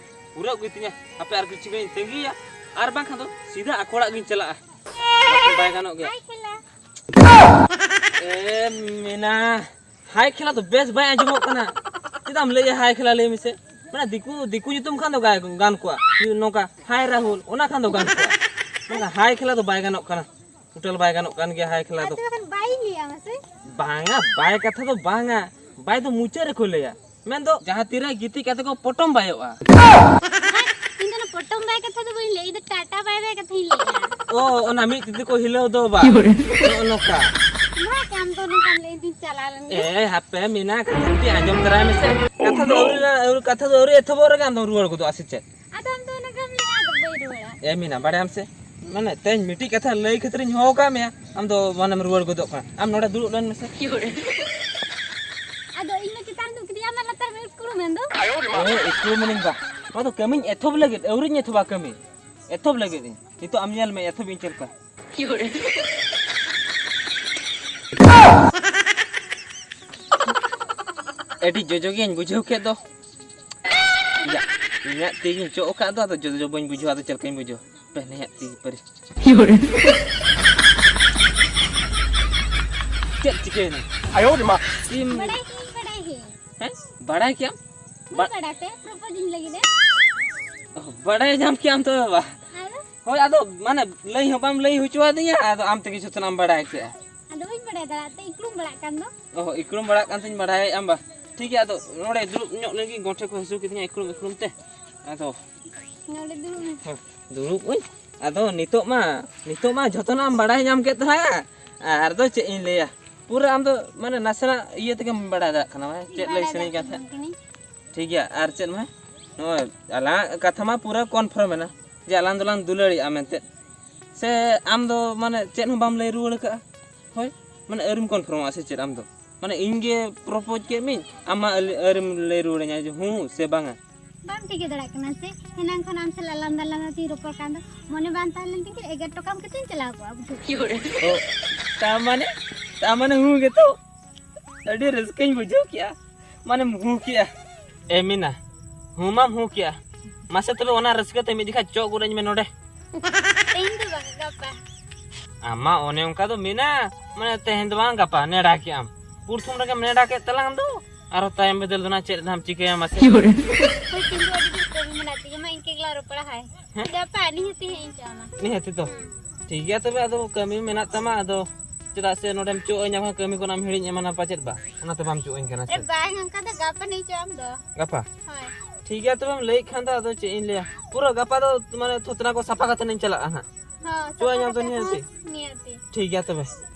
ᱯᱩᱨᱟᱹᱣ ᱜᱮᱛᱤᱧᱟ᱾ ᱦᱟᱯᱮ ᱟᱨ ᱠᱤᱪᱷᱩ ᱜᱷᱟᱹᱲᱤᱡ ᱤᱧ ᱛᱟᱺᱜᱤᱭᱟ, ᱟᱨ ᱵᱟᱝᱠᱷᱟᱱ ᱫᱚ ᱥᱤᱫᱷᱟᱹ ᱟᱠᱚ ᱚᱲᱟᱜ ᱜᱤᱧ ᱪᱟᱞᱟᱜᱼᱟ᱾ ᱵᱟᱠᱷᱟᱱ ᱵᱟᱭ ᱜᱟᱱᱚᱜ ᱜᱮᱭᱟ᱾ ᱦᱟᱭ ᱠᱷᱮᱞᱟ᱾ ᱮ ᱢᱮᱱᱟ, ᱦᱟᱭ ᱠᱷᱮᱞᱟ ᱫᱚ ᱵᱮᱥ ᱵᱟᱭ ᱟᱸᱡᱚᱢᱚᱜ ᱠᱟᱱᱟ᱾ ᱪᱮᱫᱟᱜ ᱮᱢ ᱞᱟᱹᱭᱟ ᱦᱟᱭ ᱠᱷᱮᱞᱟ, ᱞᱟᱹᱭ ᱢᱮᱥᱮ? ᱢᱟᱱᱮ ᱫᱤᱠᱩ, ᱫᱤᱠᱩ ᱧᱩᱛᱩᱢ ᱠᱷᱟᱱ ᱫᱚ ᱜᱟᱭ-, ᱜᱟᱱ ᱠᱚᱜᱼᱟ᱾ ᱱᱚᱝᱠᱟ ᱦᱟᱭ ᱨᱟᱦᱩᱞ, ᱚᱱᱟ ᱠᱷᱟᱱ ᱫᱚ ᱜᱟᱱ ᱠᱚᱜᱼᱟ᱾ ᱢᱟᱱᱮ ᱦᱟᱭ ᱠᱷᱮᱞᱟ ᱫᱚ ᱵᱟᱭ ᱜᱟᱱᱚᱜ ᱠᱟᱱᱟ, ᱴᱳᱴᱟᱞ ᱵᱟᱭ ᱜᱟᱱᱚᱜ ᱠᱟᱱ ᱜᱮᱭᱟ ᱦᱟᱭ ᱠᱷᱮᱞᱟ ᱫᱚ᱾ ᱟᱪᱪᱷᱟ, ᱵᱟᱠᱷᱟᱱ ᱵᱟᱭ ᱞᱟᱹᱭᱟ ᱢᱟᱥᱮ? ᱵᱟᱝᱟ, ᱵᱟᱭ ᱠᱟᱛᱷᱟ ᱫᱚ ᱵᱟᱝᱟ, ᱵᱟᱭ ᱫᱚ ᱢᱩᱪᱟᱹᱫ ᱨᱮᱠᱚ ᱞᱟᱹᱭᱟ᱾ ᱢᱮᱱᱫᱚ ᱡᱟᱦᱟᱸ ᱛᱤᱨᱮ ᱜᱤᱛᱤᱡ ᱠᱟᱛᱮ ᱠᱚ ᱯᱚᱴᱚᱢ ᱵᱟᱭᱚᱜᱼᱟ᱾ ᱤᱧ ᱫᱚ ᱚᱱᱟ ᱯᱚᱴᱚᱢ ᱵᱟᱭ ᱠᱟᱛᱷᱟ ᱫᱚ ᱵᱟᱹᱧ ᱞᱟᱹᱭ, ᱤᱧ ᱫᱚ ᱴᱟᱴᱟ ᱵᱟᱭ ᱵᱟᱭ ᱠᱟᱛᱷᱟᱧ ᱞᱟᱹᱭᱮᱜᱼᱟ᱾ ᱚ, ᱚᱱᱟ ᱢᱤᱫ ᱛᱤ ᱛᱮᱠᱚ ᱦᱤᱞᱟᱹᱣ ᱫᱚ ᱵᱟ᱾ ᱱᱚᱜᱼᱚ ᱱᱚᱝᱠᱟ᱾ ᱵᱟᱝ, ᱟᱢ ᱫᱚ ᱱᱚᱝᱠᱟᱢ ᱞᱟᱹᱭ ᱫᱤᱧ ᱪᱟᱞᱟᱣ ᱞᱮᱱ ᱜᱮ᱾ ᱮ, ᱦᱟᱯᱮ ᱢᱮᱱᱟ, ᱠᱟᱹᱴᱤᱡ ᱟᱸᱡᱚᱢ ᱛᱟᱨᱟᱭ ᱢᱮᱥᱮ᱾ ᱠᱟᱛᱷᱟ ᱫᱚ ᱟᱹᱣᱨᱤ, ᱟᱹᱣᱨᱤ, ᱠᱟᱛᱷᱟ ᱫᱚ ᱟᱹᱣᱨᱤ ᱮᱛᱚᱦᱚᱵᱚᱜ ᱨᱮᱜᱮ ᱟᱢ ᱫᱚᱢ ᱨᱩᱣᱟᱹᱲ ᱜᱚᱫᱚᱜᱼᱟ ᱥᱮ ᱪᱮᱫ? ᱟᱫᱚ ᱟᱢ ᱫᱚ ᱚᱱᱟ ᱠᱚᱢ ᱞᱟᱹᱭᱟ, ᱟᱫᱚ ᱵᱟᱹᱧ ᱨᱩᱣᱟᱹᱲᱟ᱾ ᱮ ᱢᱮᱱᱟ, ᱵᱟᱲᱟᱭᱟᱢ ᱥᱮ, ᱢᱟᱱᱮ ᱛᱮᱦᱮᱧ ᱢᱤᱫᱴᱤᱡ ᱠᱟᱛᱷᱟ ᱞᱟᱹᱭ ᱠᱷᱟᱹᱛᱤᱨᱤᱧ ᱦᱚᱦᱚ ᱟᱠᱟᱫ ᱢᱮᱭᱟ, ᱟᱢ ᱫᱚ ᱢᱟᱱᱮᱢ ᱨᱩᱣᱟᱹᱲ ᱜᱚᱫᱚᱜ ᱠᱟᱱᱟ᱾ ᱟᱢ ᱱᱚᱰᱮ ᱫᱩᱲᱩᱵ ᱞᱮᱱ ᱢᱮᱥᱮ᱾ ᱟᱫᱚ ᱤᱧ ᱢᱟ ᱪᱮᱛᱟᱱ ᱫᱩᱲᱩᱵ ᱠᱮᱫᱤᱧ, ᱟᱢ ᱢᱟ ᱞᱟᱛᱟᱨ ᱨᱮᱢ ᱤᱥᱠᱩᱲ ᱢᱮᱱ ᱫᱚ᱾ ᱚ, ᱤᱥᱠᱩᱲ ᱢᱮᱱᱤᱧ ᱵᱟ᱾ ᱱᱚᱣᱟ ᱫᱚ ᱠᱟᱹᱢᱤᱧ ᱮᱛᱚᱦᱚᱵ ᱞᱟᱹᱜᱤᱫ, ᱟᱹᱣᱨᱤᱧ ᱮᱛᱚᱦᱚᱵᱟ ᱠᱟᱹᱢᱤ᱾ ᱮᱛᱚᱦᱚᱵ ᱞᱟᱹᱜᱤᱫ ᱤᱧ᱾ ᱱᱤᱛᱚᱜ ᱟᱢ ᱧᱮᱞ ᱢᱮ, ᱮᱛᱚᱦᱚᱵ ᱤᱧ ᱪᱮᱫ ᱞᱮᱠᱟ᱾ ᱟᱹᱰᱤ ᱡᱚᱡᱚ ᱜᱮᱧ ᱵᱩᱡᱷᱟᱹᱣ ᱠᱮᱫ ᱫᱚ᱾ ᱭᱟ, ᱤᱧᱟᱹᱜ ᱛᱤ ᱜᱤᱧ ᱪᱚᱜ ᱟᱠᱟᱫ ᱫᱚ, ᱟᱫᱚ ᱡᱚᱡᱚ ᱵᱟᱹᱧ ᱵᱩᱡᱷᱟᱹᱣᱟ, ᱟᱫᱚ ᱪᱮᱫ ᱞᱮᱠᱟᱧ ᱵᱩᱡᱷᱟᱹᱣᱟ? ᱯᱮ ᱱᱮᱭᱟᱜ ᱛᱤ ᱯᱟᱹᱨᱤ᱾ ᱪᱮᱫ ᱪᱤᱠᱟᱹᱭᱮᱱᱟ? ᱟᱭᱳ ᱨᱮ ᱢᱟ᱾ ᱥᱤᱢ᱾ ᱵᱟᱰᱟᱭ ᱜᱤᱭᱟᱹᱧ, ᱵᱟᱰᱟᱭ ᱜᱤᱭᱟᱹᱧ᱾ ᱦᱮᱸ? ᱵᱟᱲᱟᱭ ᱠᱮᱭᱟᱢ? ᱵᱟᱹᱧ ᱵᱟ- ᱵᱟᱰᱟᱭ ᱛᱮ, propose ᱤᱧ ᱞᱟᱹᱜᱤᱫ ᱮ᱾ ᱚ, ᱵᱟᱲᱟᱭ ᱧᱟᱢ ᱠᱮᱭᱟᱢ ᱛᱚᱵᱮ ᱵᱟ᱾ ᱟᱫᱚ? ᱦᱳᱭ, ᱟᱫᱚ ᱢᱟᱱᱮ ᱞᱟᱹᱭ ᱦᱚᱸ ᱵᱟᱢ ᱞᱟᱹᱭ ᱦᱚᱪᱚᱣᱟᱫᱤᱧᱟ, ᱟᱫᱚ ᱟᱢ ᱛᱮᱜᱮ ᱡᱷᱚᱛᱚᱱᱟᱜ ᱮᱢ ᱵᱟᱲᱟᱭ ᱠᱮᱜᱼᱟ᱾ ᱟᱫᱚ ᱵᱟᱹᱧ ᱵᱟᱰᱟᱭ ᱫᱟᱲᱮᱭᱟᱜ ᱛᱮ, ᱤᱠᱲᱩᱢ ᱵᱟᱲᱟᱜ ᱠᱟᱱ ᱫᱚ᱾ ᱚ, ᱤᱠᱲᱩᱢ ᱵᱟᱲᱟᱜ ᱠᱟᱱ ᱛᱤᱧ ᱵᱟᱲᱟᱭᱮᱫ ᱟᱢ ᱵᱟ᱾ ᱴᱷᱤᱠ ᱜᱮᱭᱟ, ᱟᱫᱚ ᱱᱚᱰᱮ ᱫᱩᱲᱩᱵ ᱧᱚᱜ ᱞᱮᱱ ᱜᱤᱧ, ᱜᱚᱱᱴᱷᱮ ᱠᱚ ᱦᱟᱹᱥᱩ ᱠᱤᱫᱤᱧᱟ ᱤᱠᱲᱩᱢ ᱤᱠᱲᱩᱢ ᱛᱮ᱾ ᱟᱫᱚ ᱱᱚᱰᱮ ᱫᱩᱲᱩᱵ ᱢᱮ᱾ ᱦᱮᱸ, ᱫᱩᱲᱩᱵ ᱟᱹᱧ᱾ ᱟᱫᱚ ᱱᱤᱛᱚᱜ ᱢᱟ, ᱱᱤᱛᱚᱜ ᱢᱟ ᱡᱷᱚᱛᱚᱱᱟᱜ ᱮᱢ ᱵᱟᱲᱟᱭ ᱧᱟᱢ ᱠᱮᱫ ᱛᱟᱞᱟᱝᱟ᱾ ᱟᱨ ᱫᱚ ᱪᱮᱫ ᱤᱧ ᱞᱟᱹᱭᱟ, ᱯᱩᱨᱟᱹ ᱟᱢ ᱫᱚ ᱢᱟᱱᱮ ᱱᱟᱥᱮᱱᱟᱜ ᱤᱭᱟᱹ ᱛᱮᱜᱮᱢ ᱵᱟᱲᱟᱭ ᱫᱟᱲᱮᱭᱟᱜ ᱠᱟᱱᱟ, ᱢᱟᱱᱮ ᱪᱮᱫ ᱞᱟᱹᱭ ᱵᱟᱲᱟᱭ ᱥᱟᱱᱟᱧ ᱠᱟᱱ ᱫᱟᱲᱮᱭᱟᱜ ᱛᱟᱦᱮᱸᱫ᱾ ᱠᱟᱹᱱᱟᱹᱧ᱾ ᱴᱷᱤᱠ ᱜᱮᱭᱟ, ᱟᱨ ᱪᱮᱫ ᱢᱟ, ᱱᱚᱜᱼᱚᱭ ᱟᱞᱟᱝᱟᱜ ᱠᱟᱛᱷᱟ ᱢᱟ ᱯᱩᱨᱟᱹ confirm ᱮᱱᱟ ᱡᱮ ᱟᱞᱟᱝ ᱫᱚᱞᱟᱝ ᱫᱩᱞᱟᱹᱲᱤᱜᱼᱟ ᱢᱮᱱᱛᱮ, ᱥᱮ ᱟᱢ ᱫᱚ ᱢᱟᱱᱮ ᱪᱮᱫ ᱦᱚᱸ ᱵᱟᱢ ᱞᱟᱹᱭ ᱨᱩᱣᱟᱹᱲ ᱟᱠᱟᱫᱼᱟ? ᱦᱳᱭ, ᱢᱟᱱᱮ ᱟᱹᱣᱨᱤᱢ confirmᱚᱜᱼᱟ ᱥᱮ ᱪᱮᱫ ᱟᱢ ᱫᱚ? ᱢᱟᱱᱮ ᱤᱧ ᱜᱮ propose ᱠᱮᱫ ᱢᱤᱧ, ᱟᱢ ᱢᱟ ᱟᱹᱞᱤ-, ᱟᱹᱣᱨᱤᱢ ᱞᱟᱹᱭ ᱨᱩᱣᱟᱹᱲᱟᱹᱧᱟ ᱡᱮ ᱦᱩᱸ ᱥᱮ ᱵᱟᱝᱟ᱾ ᱵᱟᱢ ᱴᱷᱤᱠᱟᱹ ᱫᱟᱲᱮᱭᱟᱜ ᱠᱟᱱᱟ ᱥᱮ? ᱮᱱᱟᱝ ᱠᱷᱚᱱ ᱟᱢ ᱥᱟᱞᱟᱜ ᱞᱟᱸᱫᱟ ᱞᱟᱸᱫᱟ ᱛᱤᱧ ᱨᱚᱯᱚᱲ ᱠᱟᱱ ᱫᱚ, ᱢᱚᱱᱮ ᱵᱟᱝ ᱛᱟᱦᱮᱸ ᱞᱮᱱ ᱛᱤᱧ ᱠᱷᱟᱱ ᱮᱜᱮᱨ ᱴᱚᱠᱟᱢ ᱠᱟᱛᱮᱧ ᱪᱟᱞᱟᱣ ᱠᱚᱜᱼᱟ, ᱵᱩᱡᱷᱟᱹᱣ ᱠᱮᱫᱟᱢ? ᱚ, ᱛᱟ ᱢᱟᱱᱮ, ᱛᱟ ᱢᱟᱱᱮ ᱦᱩᱸ ᱜᱮᱛᱚ? ᱟᱹᱰᱤ ᱨᱟᱹᱥᱠᱟᱹᱧ ᱵᱩᱡᱷᱟᱹᱣ ᱠᱮᱜᱼᱟ, ᱢᱟᱱᱮᱢ ᱦᱩᱸ ᱠᱮᱜᱼᱟ᱾ ᱮ ᱢᱤᱱᱟ, ᱦᱩᱸ ᱢᱟᱢ ᱦᱩᱸ ᱠᱮᱜᱼᱟ, ᱢᱟᱥᱮ ᱛᱚᱵᱮ ᱚᱱᱟ ᱨᱟᱹᱥᱠᱟᱹ ᱛᱮ ᱢᱤᱫ ᱡᱚᱠᱷᱟ ᱪᱚᱜ ᱜᱚᱫ ᱟᱹᱧ ᱢᱮ ᱱᱚᱰᱮ᱾ ᱛᱮᱦᱮᱧ ᱫᱚ ᱵᱟᱝ, ᱜᱟᱯᱟ᱾ ᱟᱢ ᱢᱟ ᱚᱱᱮ ᱚᱱᱠᱟ ᱫᱚ ᱢᱮᱱᱟ, ᱢᱟᱱᱮ ᱛᱮᱦᱮᱧ ᱫᱚ ᱵᱟᱝ, ᱜᱟᱯᱟ ᱱᱮᱰᱟ ᱠᱮᱜ ᱟᱢ᱾ ᱯᱨᱚᱛᱷᱚᱢ ᱨᱮᱜᱮᱢ ᱱᱮᱰᱟ ᱠᱮᱫ ᱛᱟᱞᱟᱝ ᱫᱚ, ᱟᱨᱦᱚᱸ ᱛᱟᱭᱚᱢ ᱵᱤᱫᱟᱹᱞ ᱫᱚ ᱱᱟᱜ ᱪᱮᱫ ᱱᱟᱦᱟᱜ ᱮᱢ ᱪᱤᱠᱟᱹᱭᱟ ᱢᱟᱥᱮ? ᱦᱳᱭ, ᱛᱮᱦᱮᱧ ᱫᱚ ᱟᱹᱰᱤ ᱰᱷᱮᱨ ᱠᱟᱹᱢᱤ ᱢᱮᱱᱟᱜ ᱛᱤᱧᱟᱹ, ᱢᱟ ᱤᱱᱠᱟᱹ ᱜᱮᱞᱟᱝ ᱨᱚᱯᱚᱲᱟ ᱦᱟᱭ᱾ ᱦᱮᱸ? ᱜᱟᱯᱟ ᱱᱤᱦᱟᱹᱛᱤ ᱦᱮᱡ ᱤᱧ ᱪᱟᱞᱟᱜᱼᱟ ᱢᱟ᱾ ᱱᱤᱦᱟᱹᱛᱤ ᱛᱚ᱾ ᱦᱩᱸ᱾ ᱴᱷᱤᱠ ᱜᱮᱭᱟ ᱛᱚᱵᱮ, ᱟᱫᱚ ᱠᱟᱹᱢᱤ ᱢᱮᱱᱟᱜ ᱛᱟᱢᱟ, ᱟᱫᱚ ᱪᱮᱫᱟᱜ ᱥᱮ ᱱᱚᱰᱮᱢ ᱪᱚᱜ ᱟᱹᱧᱟ, ᱵᱟᱝ ᱠᱟᱹᱢᱤ ᱠᱷᱚᱱᱟᱜ ᱮᱢ ᱦᱤᱲᱤᱧ ᱮᱢᱟᱱᱟ ᱯᱟᱪᱮᱫ ᱵᱟ, ᱚᱱᱟᱛᱮ ᱵᱟᱢ ᱪᱚᱜ ᱟᱹᱧ ᱠᱟᱱᱟ ᱥᱮ? ᱮ ᱵᱟᱝ, ᱚᱱᱠᱟ ᱫᱚ ᱜᱟᱯᱟ ᱱᱤᱧ ᱪᱚᱜ ᱟᱢ ᱫᱚ᱾ ᱜᱟᱯᱟ? ᱦᱳᱭ᱾ ᱴᱷᱤᱠ ᱜᱮᱭᱟ ᱛᱚᱵᱮᱢ ᱞᱟᱹᱭᱮᱫ ᱠᱷᱟᱱ ᱫᱚ, ᱟᱫᱚ ᱪᱮᱫ ᱤᱧ ᱞᱟᱹᱭᱟ, ᱯᱩᱨᱟᱹ ᱜᱟᱯᱟ ᱫᱚ ᱢᱟᱱᱮ ᱛᱷᱚᱛᱱᱟ ᱠᱚ ᱥᱟᱯᱷᱟ ᱠᱟᱛᱮ ᱤᱧ ᱪᱟᱞᱟᱜᱼᱟ ᱦᱟᱸᱜ᱾ ᱦᱚᱸ, ᱪᱚᱜ ᱟᱹᱧᱟᱢ ᱥᱟᱯᱷᱟ ᱛᱚ ᱠᱟᱛᱮ ᱱᱤᱦᱟᱹᱛᱤ? ᱦᱚᱸ, ᱱᱤᱦᱟᱹᱛᱤ᱾ ᱴᱷᱤᱠ ᱜᱮᱭᱟ ᱛᱚᱵᱮ᱾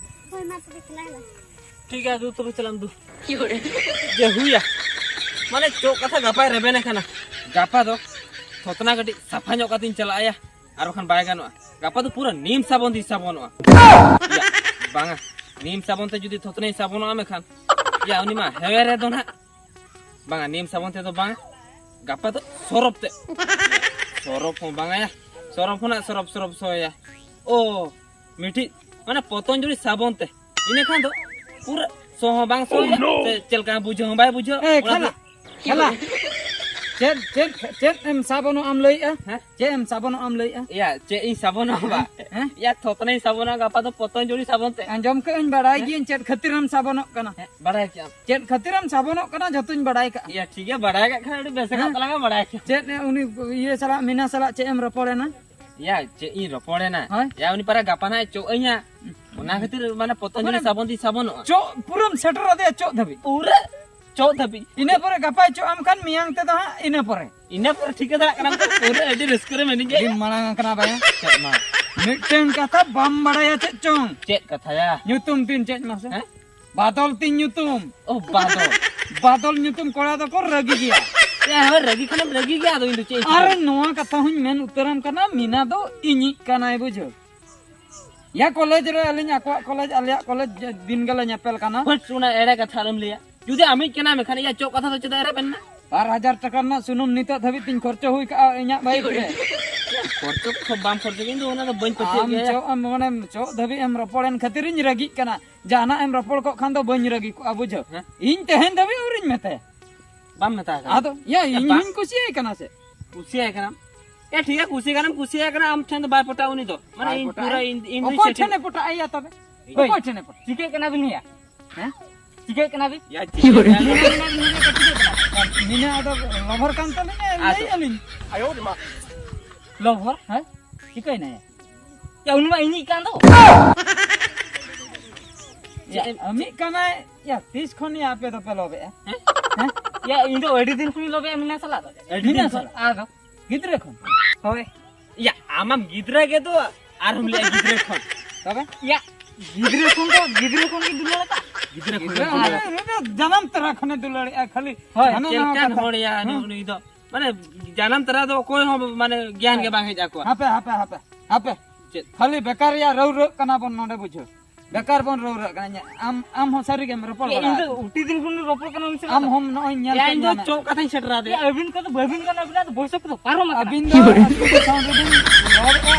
ᱦᱳᱭ, ᱢᱟ ᱛᱚᱵᱮ ᱪᱟᱞᱟᱜ ᱢᱮ᱾ ᱴᱷᱤᱠ ᱜᱮᱭᱟ, ᱫᱩ ᱛᱚᱵᱮ ᱪᱟᱞᱟᱜ ᱢᱮ ᱫᱩ᱾ ᱡᱮ ᱦᱩᱭᱟ, ᱢᱟᱱᱮ ᱪᱚᱜ ᱠᱟᱛᱷᱟ ᱜᱟᱯᱟᱭ ᱨᱮᱵᱮᱱ ᱠᱟᱱᱟ᱾ ᱜᱟᱯᱟ ᱫᱚ ᱛᱷᱚᱛᱱᱟ ᱠᱟᱹᱴᱤᱡ ᱥᱟᱯᱷᱟ ᱧᱚᱜ ᱠᱟᱛᱮᱧ ᱪᱟᱞᱟᱜᱼᱟ ᱭᱟ, ᱟᱨ ᱵᱟᱠᱷᱟᱱ ᱵᱟᱭ ᱜᱟᱱᱚᱜᱼᱟ᱾ ᱜᱟᱯᱟ ᱫᱚ ᱯᱩᱨᱟᱹ ᱱᱤᱢ ᱥᱟᱵᱚᱱ ᱛᱮᱧ ᱥᱟᱵᱚᱱᱚᱜᱼᱟ᱾ ᱭᱟ, ᱵᱟᱝᱟ, ᱱᱤᱢ ᱥᱟᱵᱚᱱ ᱛᱮ ᱡᱩᱫᱤ ᱛᱷᱚᱛᱱᱟᱧ ᱥᱟᱵᱚᱱᱚᱜᱼᱟ ᱢᱮᱱᱠᱷᱟᱱ, ᱭᱟ, ᱩᱱᱤ ᱢᱟ ᱦᱮᱣᱮ ᱨᱮ ᱫᱚ ᱱᱟᱦᱟᱜ᱾ ᱵᱟᱝᱟ, ᱱᱤᱢ ᱥᱟᱵᱚᱱ ᱛᱮᱫᱚ ᱵᱟᱝ, ᱜᱟᱯᱟ ᱫᱚ ᱥᱚᱨᱚᱯ ᱛᱮ᱾ ᱥᱚᱨᱚᱯ ᱦᱚᱸ ᱵᱟᱝᱟ ᱭᱟ, ᱥᱚᱨᱚᱯ ᱦᱚᱸ ᱱᱟᱜ ᱥᱚᱨᱚᱯ, ᱥᱚᱨᱚᱯ ᱥᱚᱭᱟ᱾ ᱳ, ᱢᱤᱫᱴᱤᱡ ᱢᱟᱱᱮ ᱯᱚᱛᱚᱧᱡᱚᱞᱤ ᱥᱟᱵᱚᱱ ᱛᱮ᱾ ᱤᱱᱟᱹ ᱠᱷᱟᱱ ᱫᱚ ᱯᱩᱨᱟᱹ ᱥᱚ ᱦᱚᱸ ᱵᱟᱝ ᱥᱚᱭᱟ, ᱥᱮ ᱪᱮᱫ ᱞᱮᱠᱟ ᱵᱩᱡᱷᱟᱹᱣ ᱦᱚᱸ ᱵᱟᱭ ᱵᱩᱡᱷᱟᱹᱣ᱾ ᱮ, ᱚᱱᱟ ᱠᱷᱮᱞᱟ, ᱫᱚ ᱠᱷᱮᱞᱟ᱾ ᱪᱮᱫ, ᱪᱮᱫ, ᱪᱮᱫ ᱮᱢ ᱥᱟᱵᱚᱱᱚᱜ ᱟᱢ ᱞᱟᱹᱭᱮᱜᱼᱟ? ᱦᱮᱸ? ᱪᱮᱫ ᱮᱢ ᱥᱟᱵᱚᱱᱚᱜ ᱟᱢ ᱞᱟᱹᱭᱮᱜᱼᱟ? ᱭᱟ, ᱪᱮᱫ ᱤᱧ ᱥᱟᱵᱚᱱᱚᱜᱼᱟ ᱵᱟ? ᱦᱮᱸ? ᱭᱟ, ᱛᱷᱚᱛᱱᱟᱧ ᱥᱟᱵᱚᱱᱚᱜᱼᱟ ᱜᱟᱯᱟ ᱫᱚ ᱯᱚᱛᱚᱧᱡᱚᱞᱤ ᱥᱟᱵᱚᱱ ᱛᱮ᱾ ᱟᱸᱡᱚᱢ ᱠᱟᱜ ᱟᱹᱧ, ᱵᱟᱲᱟᱭ ᱦᱮᱸ? ᱜᱤᱭᱟᱹᱧ ᱪᱮᱫ ᱠᱷᱟᱹᱛᱤᱨᱮᱢ ᱥᱟᱵᱚᱱᱚᱜ ᱠᱟᱱᱟ᱾ ᱦᱮᱸ, ᱵᱟᱲᱟᱭ ᱠᱮᱜᱼᱟᱢ᱾ ᱪᱮᱫ ᱠᱷᱟᱹᱛᱤᱨᱮᱢ ᱥᱟᱵᱚᱱᱚᱜ ᱠᱟᱱᱟ, ᱡᱚᱛᱚᱧ ᱵᱟᱲᱟᱭ ᱠᱟᱜᱼᱟ᱾ ᱭᱟ, ᱴᱷᱤᱠ ᱜᱮᱭᱟ, ᱵᱟᱲᱟᱭ ᱠᱟᱜ ᱠᱷᱟᱱ ᱟᱹᱰᱤ ᱵᱮᱥ ᱟᱠᱟᱫ ᱦᱮᱸ? ᱛᱟᱞᱟᱝᱟ, ᱵᱟᱲᱟᱭ ᱠᱮᱜᱼᱟᱢ᱾ ᱪᱮᱫ ᱩᱱᱤ ᱤᱭᱟᱹ ᱥᱟᱞᱟᱜ, ᱢᱤᱱᱟ ᱥᱟᱞᱟᱜ ᱪᱮᱫ ᱮᱢ ᱨᱚᱯᱚᱲᱮᱱᱟ? ᱭᱟ, ᱪᱮᱫ ᱤᱧ ᱨᱚᱯᱚᱲᱮᱱᱟ? ᱦᱳᱭ᱾ ᱭᱟ, ᱩᱱᱤ ᱯᱟᱨᱟ ᱜᱟᱯᱟ ᱱᱟᱦᱟᱜ ᱪᱚᱜ ᱟᱹᱧᱟ᱾ ᱚᱱᱟ ᱠᱷᱟᱹᱛᱤᱨ ᱢᱟᱱᱮ ᱯᱚᱛᱚᱧᱡᱚᱞᱤ ᱢᱟᱱᱮ ᱥᱟᱵᱚᱱ ᱛᱤᱧ ᱥᱟᱵᱚᱱᱚᱜᱼᱟ᱾ ᱪᱚᱜ ᱯᱩᱨᱟᱹᱢ ᱥᱮᱴᱮᱨ ᱟᱫᱮᱭᱟ ᱪᱚᱜ ᱫᱷᱟᱹᱵᱤᱡ? ᱯᱩᱨᱟᱹ ᱪᱚᱜ ᱫᱷᱟᱹᱵᱤᱡ᱾ ᱤᱱᱟᱹ ᱯᱚᱨᱮ ᱜᱟᱯᱟᱭ ᱪᱚᱜ ᱟᱢ ᱠᱷᱟᱱ ᱢᱮᱭᱟᱝ ᱛᱮᱫᱚ ᱦᱟᱸᱜ ᱤᱱᱟᱹ ᱯᱚᱨᱮ᱾ ᱤᱱᱟᱹ ᱯᱚᱨᱮ ᱴᱷᱤᱠᱟᱹ ᱫᱟᱲᱮᱭᱟᱜ ᱠᱟᱱᱟᱢ ᱛᱚ, ᱯᱩᱨᱟᱹ ᱟᱹᱰᱤ ᱨᱟᱹᱥᱠᱟᱹ ᱨᱮ ᱢᱮᱱᱟᱹᱧ ᱜᱮ᱾ ᱟᱹᱰᱤ ᱢᱟᱲᱟᱝ ᱟᱠᱟᱱᱟ ᱵᱟᱭᱟ᱾ ᱪᱮᱫ ᱢᱟ? ᱢᱤᱫᱴᱟᱝ ᱠᱟᱛᱷᱟ ᱵᱟᱢ ᱵᱟᱲᱟᱭᱟ ᱪᱮᱫ ᱪᱚᱝ? ᱪᱮᱫ ᱠᱟᱛᱷᱟ ᱭᱟ? ᱧᱩᱛᱩᱢ ᱛᱤᱧ ᱪᱮᱫ ᱢᱟᱥᱮ? ᱦᱮᱸ? ᱵᱟᱫᱚᱞ ᱛᱤᱧ ᱧᱩᱛᱩᱢ᱾ ᱳ, ᱵᱟᱫᱚᱞ᱾ ᱵᱟᱫᱚᱞ ᱧᱩᱛᱩᱢ ᱠᱚᱲᱟ ᱫᱚᱠᱚ ᱨᱟᱹᱜᱤ ᱜᱮᱭᱟ᱾ ᱮ, ᱦᱳᱭ, ᱨᱟᱹᱜᱤ ᱠᱷᱟᱱᱮᱢ ᱨᱟᱹᱜᱤ ᱜᱮᱭᱟ, ᱟᱫᱚ ᱤᱧ ᱫᱚ ᱪᱮᱫ ᱤᱧ ᱪᱤᱠᱟᱹᱭᱟ? ᱟᱨ ᱱᱚᱣᱟ ᱠᱟᱛᱷᱟ ᱦᱚᱸᱧ ᱢᱮᱱ ᱩᱛᱟᱹᱨᱟᱢ ᱠᱟᱱᱟ, ᱢᱤᱱᱟ ᱫᱚ ᱤᱧᱤᱡ ᱠᱟᱱᱟᱭ, ᱵᱩᱡᱷᱟᱹᱣ᱾ ᱭᱟ, ᱠᱚᱞᱮᱡᱽ ᱨᱮ ᱟᱹᱞᱤᱧ ᱟᱠᱚᱣᱟᱜ ᱠᱚᱞᱮᱡᱽ, ᱟᱞᱮᱭᱟᱜ ᱠᱚᱞᱮᱡᱽ ᱫᱤᱱ ᱜᱮᱞᱮ ᱧᱮᱯᱮᱞ ᱠᱟᱱᱟ᱾ ᱦᱳᱭ, ᱚᱱᱟ ᱮᱲᱮ ᱠᱟᱛᱷᱟ ᱟᱞᱚᱢ ᱞᱟᱹᱭᱟ᱾ ᱡᱩᱫᱤ ᱟᱢᱤᱡ ᱠᱟᱱᱟᱭ ᱢᱮᱱᱠᱷᱟᱱ ᱤᱧᱟᱹᱜ ᱪᱚᱜ ᱠᱟᱛᱷᱟ ᱫᱚ ᱪᱮᱫᱟᱜ ᱮ ᱨᱮᱵᱮᱱ ᱮᱱᱟ? ᱵᱟᱨ ᱦᱟᱡᱟᱨ ᱴᱟᱠᱟ ᱨᱮᱱᱟᱜ ᱥᱩᱱᱩᱢ ᱱᱤᱛᱚᱜ ᱫᱷᱟᱹᱵᱤᱡ ᱛᱤᱧ ᱠᱷᱚᱨᱪᱚ ᱦᱩᱭ ᱠᱟᱜᱼᱟ ᱤᱧᱟᱹᱜ ᱵᱟᱭᱤᱠ ᱨᱮ᱾ ᱠᱷᱚᱨᱪᱚ ᱠᱚ ᱵᱟᱢ ᱠᱷᱚᱨᱪᱚ ᱠᱤᱧ ᱫᱚ ᱚᱱᱟ ᱫᱚ ᱵᱟᱹᱧ ᱯᱟᱹᱛᱭᱟᱹᱜ ᱟᱢ ᱜᱮᱭᱟ᱾ ᱪᱚᱜ ᱮᱢ, ᱢᱟᱱᱮ ᱪᱚᱜ ᱫᱷᱟᱹᱵᱤᱡ ᱮᱢ ᱨᱚᱯᱚᱲᱮᱱ ᱠᱷᱟᱹᱛᱤᱨ ᱤᱧ ᱨᱟᱹᱜᱤᱜ ᱠᱟᱱᱟ᱾ ᱡᱟᱦᱟᱱᱟᱜ ᱮᱢ ᱨᱚᱯᱚᱲ ᱠᱚᱜ ᱠᱷᱟᱱ ᱫᱚ ᱵᱟᱹᱧ ᱨᱟᱹᱜᱤ ᱠᱚᱜᱼᱟ, ᱵᱩᱡᱷᱟᱹᱣ᱾ ᱦᱮᱸ? ᱤᱧ ᱛᱮᱦᱮᱧ ᱫᱷᱟᱹᱵᱤᱡ ᱟᱹᱣᱨᱤᱧ ᱢᱮᱛᱟᱭᱟ᱾ ᱵᱟᱢ ᱢᱮᱛᱟᱭ ᱠᱟᱱᱟ? ᱟᱫᱚ, ᱭᱟ, ᱮ, ᱤᱧ ᱵᱟ- ᱦᱚᱸᱧ ᱠᱩᱥᱤᱭᱟᱭ ᱠᱟᱱᱟ ᱥᱮ᱾ ᱠᱩᱥᱤᱭᱟᱭ ᱠᱟᱱᱟᱢ? ᱮ, ᱴᱷᱤᱠ ᱜᱮᱭᱟ, ᱠᱩᱥᱤ ᱜᱟᱱᱮᱢ ᱠᱩᱥᱤᱭᱟᱭ ᱠᱟᱱᱟ, ᱟᱢ ᱴᱷᱮᱱ ᱫᱚ ᱵᱟᱭ ᱯᱚᱴᱟᱜᱼᱟ ᱩᱱᱤ ᱫᱚ᱾ ᱢᱟᱱᱮ, ᱵᱟᱭ ᱤᱧ ᱯᱚᱴᱟᱜᱼᱟ᱾ ᱯᱩᱨᱟᱹ ᱤᱧ, ᱤᱧ ᱫᱩᱧ ᱚᱠᱚᱭ ᱥᱮᱴᱮᱞ- ᱴᱷᱮᱱᱮ ᱯᱚᱴᱟᱜᱼᱟ ᱭᱟ ᱛᱚᱵᱮ? ᱦᱳᱭ᱾ ᱚᱠᱚᱭ ᱴᱷᱮᱱᱮ ᱯᱚᱴᱟᱜᱼᱟ? ᱦᱮᱸ? ᱪᱤᱠᱟᱹᱜ ᱠᱟᱱᱟ ᱵᱤᱱ ᱭᱟ? ᱦᱮᱸ? ᱪᱤᱠᱟᱹᱜ ᱠᱟᱱᱟ ᱵᱤᱱ? ᱭᱟ, ᱪᱤᱠᱟᱹᱜ ᱠᱟᱱᱟ ᱵᱤᱱ? ᱢᱤᱱᱟ ᱟᱫᱚ ᱞᱚᱵᱷᱚᱨ ᱠᱟᱱ ᱛᱟᱹᱞᱤᱧᱟ, ᱟᱫᱚ᱾ ᱞᱟᱹᱭᱮᱫᱼᱟ ᱞᱤᱧ᱾ ᱞᱚᱵᱷᱚᱨ? ᱦᱮᱸ? ᱪᱤᱠᱟᱹᱭᱮᱱᱟᱭ? ᱭᱟ, ᱩᱱᱤ ᱢᱟ ᱤᱧᱤᱡ ᱠᱟᱱ ᱫᱚ᱾ ᱭᱟ, ᱪᱮᱫ ᱮᱢ- ᱟᱢᱤᱡ ᱠᱟᱱᱟᱭ᱾ ᱭᱟ, ᱛᱤᱥ ᱠᱷᱚᱱ ᱭᱟ ᱟᱯᱮ ᱫᱚᱯᱮ ᱞᱚᱵᱷᱮᱜᱼᱟ? ᱦᱮᱸ? ᱦᱮᱸ? ᱭᱟ, ᱤᱧ ᱫᱚ ᱟᱹᱰᱤ ᱫᱤᱱ ᱠᱷᱚᱱᱤᱧ ᱞᱚᱵᱷᱮᱜᱼᱟ ᱢᱤᱱᱟ ᱥᱟᱞᱟᱜ ᱫᱚ᱾ ᱟᱹᱰᱤ ᱢᱤᱱᱟ ᱫᱤᱱ ᱠᱷᱚᱱ᱾ ᱥᱟᱞᱟᱜ? ᱟᱫᱚ? ᱜᱤᱫᱽᱨᱟᱹ ᱠᱷᱚᱱ? ᱦᱳᱭ᱾ ᱭᱟ, ᱟᱢᱟᱢ ᱜᱤᱫᱽᱨᱟᱹ ᱜᱮ ᱫᱚ, ᱟᱨᱦᱚᱸᱢ ᱞᱟᱹᱭᱟ ᱜᱤᱫᱽᱨᱟᱹ ᱠᱷᱚᱱ᱾ ᱛᱚᱵᱮ? ᱭᱟ, ᱜᱤᱫᱽᱨᱟᱹ ᱠᱷᱚᱱ ᱫᱚ, ᱜᱤᱫᱽᱨᱟᱹ ᱠᱷᱚᱱ ᱜᱮ ᱫᱩᱞᱟᱹᱲ ᱟᱠᱟᱫ᱾ ᱜᱤᱫᱽᱨᱟᱹ ᱠᱷᱚᱱ ᱜᱮ ᱜᱤᱫᱽᱨᱟᱹ ᱫᱩᱞᱟᱹᱲ᱾ ᱠᱷᱚᱱ ᱫᱚ ᱡᱟᱱᱟᱢ ᱛᱚᱨᱟ ᱠᱷᱚᱱᱮ ᱫᱩᱞᱟᱹᱲᱮᱜᱼᱟ ᱠᱷᱟᱹᱞᱤ᱾ ᱦᱳᱭ, ᱦᱟᱱᱟ ᱪᱮᱫ ᱱᱟᱣᱟ ᱞᱮᱠᱟᱱ ᱠᱟᱛᱷᱟ᱾ ᱦᱚᱲ ᱭᱟ ᱦᱩᱸ᱾ ᱱᱩᱭ ᱫᱚ? ᱢᱟᱱᱮ, ᱡᱟᱱᱟᱢ ᱛᱚᱨᱟ ᱫᱚ ᱚᱠᱚᱭ ᱦᱚᱸ, ᱢᱟᱱᱮ, ᱜᱮᱭᱟᱱ ᱜᱮ ᱵᱟᱝ ᱦᱮᱡ ᱟᱠᱚᱣᱟ᱾ ᱦᱟᱯᱮ, ᱦᱟᱯᱮ, ᱦᱟᱯᱮ, ᱦᱟᱯᱮ᱾ ᱪᱮᱫ? ᱠᱷᱟᱹᱞᱤ ᱵᱮᱠᱟᱨ ᱭᱟ ᱨᱟᱹᱣ ᱨᱟᱹᱜ ᱠᱟᱱᱟ ᱵᱚᱱ ᱱᱚᱰᱮ, ᱵᱩᱡᱷᱟᱹᱣ᱾ ᱵᱮᱠᱟᱨ ᱵᱚᱱ ᱨᱟᱹᱣ ᱨᱟᱹᱜ ᱠᱟᱱᱟ᱾ ᱧᱮ-, ᱟᱢ, ᱟᱢ ᱦᱚᱸ ᱥᱟᱹᱨᱤ ᱜᱮᱢ ᱨᱚᱯᱚᱲ ᱭᱟ, ᱵᱟᱲᱟ ᱤᱧ ᱫᱚ ᱟᱠᱟᱱᱟ᱾ ᱩᱴᱤ ᱫᱤᱱ ᱠᱷᱚᱱ ᱨᱚᱯᱚᱲ ᱠᱟᱱᱟ ᱩᱱᱤ ᱥᱟᱞᱟᱜ ᱟᱢ ᱫᱚ᱾ ᱦᱚᱸᱢ ᱱᱚᱜᱼᱚᱭ ᱧᱮᱞ ᱭᱟ, ᱠᱮᱫ ᱤᱧ ᱫᱚ ᱧᱟᱢᱮᱫ᱾ ᱪᱚᱜ ᱠᱟᱛᱷᱟᱧ ᱥᱮᱴᱮᱨ ᱟᱫᱮᱭᱟ᱾ ᱭᱟ, ᱟᱹᱵᱤᱱ ᱠᱚᱫᱚ ᱵᱟᱹᱵᱤᱱ ᱜᱟᱱᱚᱜᱼᱟ, ᱟᱹᱵᱤᱱᱟᱜ ᱫᱚ ᱵᱚᱭᱥᱚ ᱠᱚᱫᱚ ᱯᱟᱨᱚᱢ ᱟᱠᱟᱱᱟ᱾ ᱟᱹᱵᱤᱱ ᱫᱚ ᱟᱹᱛᱩ ᱫᱤᱥᱚᱢ ᱨᱮᱵᱤᱱ ᱨᱚᱲᱮᱫᱼᱟ᱾